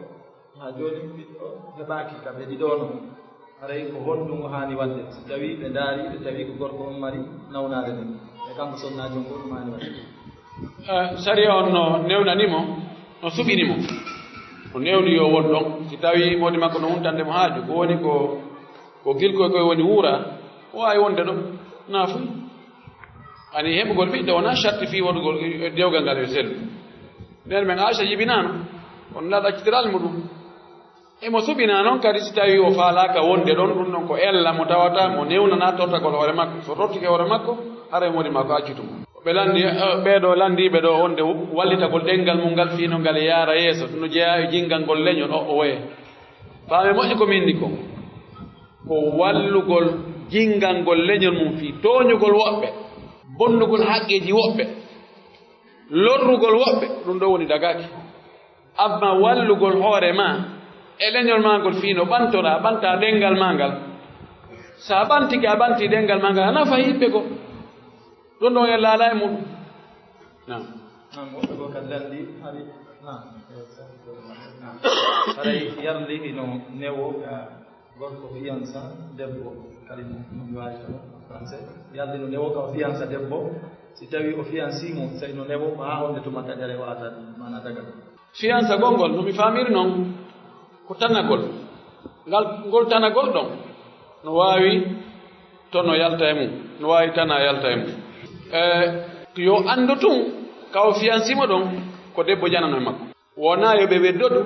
haa jooni ɓiɗɗo heɓaaki ka ɓe ɗiɗo non, haray ko honɗum o haani waɗde? So tawii ɓe ndaarii, ɓe tawi ko gorko on mari nawnaare nden, e kanko sonnaajo on, ko honɗum haani waɗde? Eh, sariya on no newnani mo, no suɓini mo. O newni yo won ɗon. Si tawii moodi makko no huntande mo haaju, ko woni ko, ko gilkoy koy woni wuura, o waawi wonde ɗo, naafuy. Ani heɓugol ɓiɗɗo wonaa sharti fii waɗugol dewgal ngal yo sellu. Nden men Aisha jibinaano, kono ndaa ɗaccitiral muɗum. Emo suɓinaa non kadi si tawii o faalaaka wonde ɗon, ɗum ɗon ko ella mo tawata mo newnanaa tortagol hoore makko. So tortike hoore makko, haray moodi makko accitu mo. Ɓe lanndi, eh, ɓee ɗoo lanndiiɓe ɗoo wonde wallitagol ɗemngal mum ngal fii no ngal yaara yeeso, no jeyaa e jinngangol leñol, o, o woye. Faame moƴƴi ko min ni kon. Ko wallugol jinngangol leñol mum fii tooñugol woɓɓe, bonnugol haqqeeji woɓɓe, lorrugol woɓɓe, ɗum ɗoo woni dagaaki. Amma wallugol hoore maa e leñol maa ngol fii no ɓantoɗaa, ɓantaa ɗemngal maa ngal. So a ɓantike, a ɓantii ɗemngal maa ngal, a nafay yimɓe goo. Ɗum ɗon en laalaa e muɗum. Naam. Naam, woɓɓe goo kadi lanndii, hari, naam. Naam. Haray yarli hino newo ka Gorko fiyansa debbo, kadi mo mi waawi to français. Yalde no newo ka o fiyansa debbo, si tawi o fiyansi mo, sey no newo, haa honde tuma taƴare waata, maana daga. Fiyansa gol ngol, no mi faamiri non, ko tanagol. Ngal, ngol tanagol ɗon, no waawi to no yalta e mum, no waawi tana yalta e mum. E, yo anndu tun, ka o fiyansi mo ɗon, ko debbo janano e makko. Wonaa yo ɓe weddodu,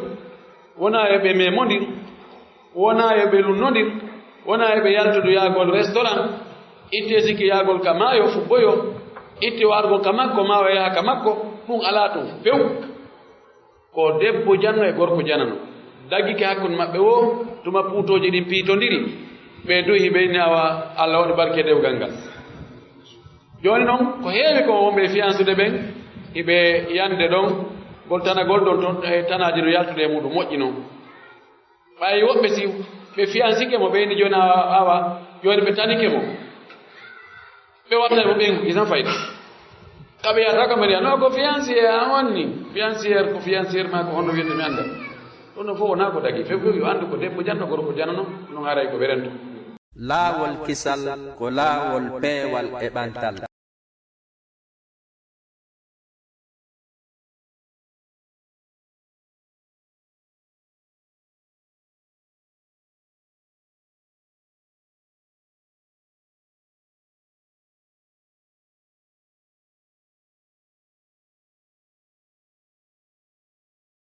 wonaa yo ɓe memondir, wonaa yo ɓe lunnodir, wonaa yo ɓe yaltudu yaagol restaurant, itte sikki yaagol ka maayo fubboyo, itte wargol ka makko maa o yaha ka makko, ɗun alaa ton few. Ko debbo janno e gorko janano. Daggike hakkunde maɓɓe woo, tuma puutooji ɗin piitondiri, ɓe duhi ɓe inni awa Alla waɗu barke dewgal ngal. Jooni non, ko heewi ko wonɓe e fiyansude ɓen, hiɓe yande ɗon, ngol tanagol ɗon ton, e tanaaji no yaltude e muɗum moƴƴi non. Ɓay woɓɓe si ɓe fiyansike mo, ɓe inni jooni awa, awa, jooni ɓe tanike mo. Ɓe watta mo ɓen, isan fayda. Ka ɓe yata ka mari, no ko fiyansiye an wonni. Fiyansiyer ko fiyansiyer maa ko honno wiyete mi annda. Ɗum ɗon fof wonaa ko dagi. Few few yo anndu ko debbo janno, gorko janano, non haray ko ɓe rento. Laawol kisal ko laawol peewal e ɓantal.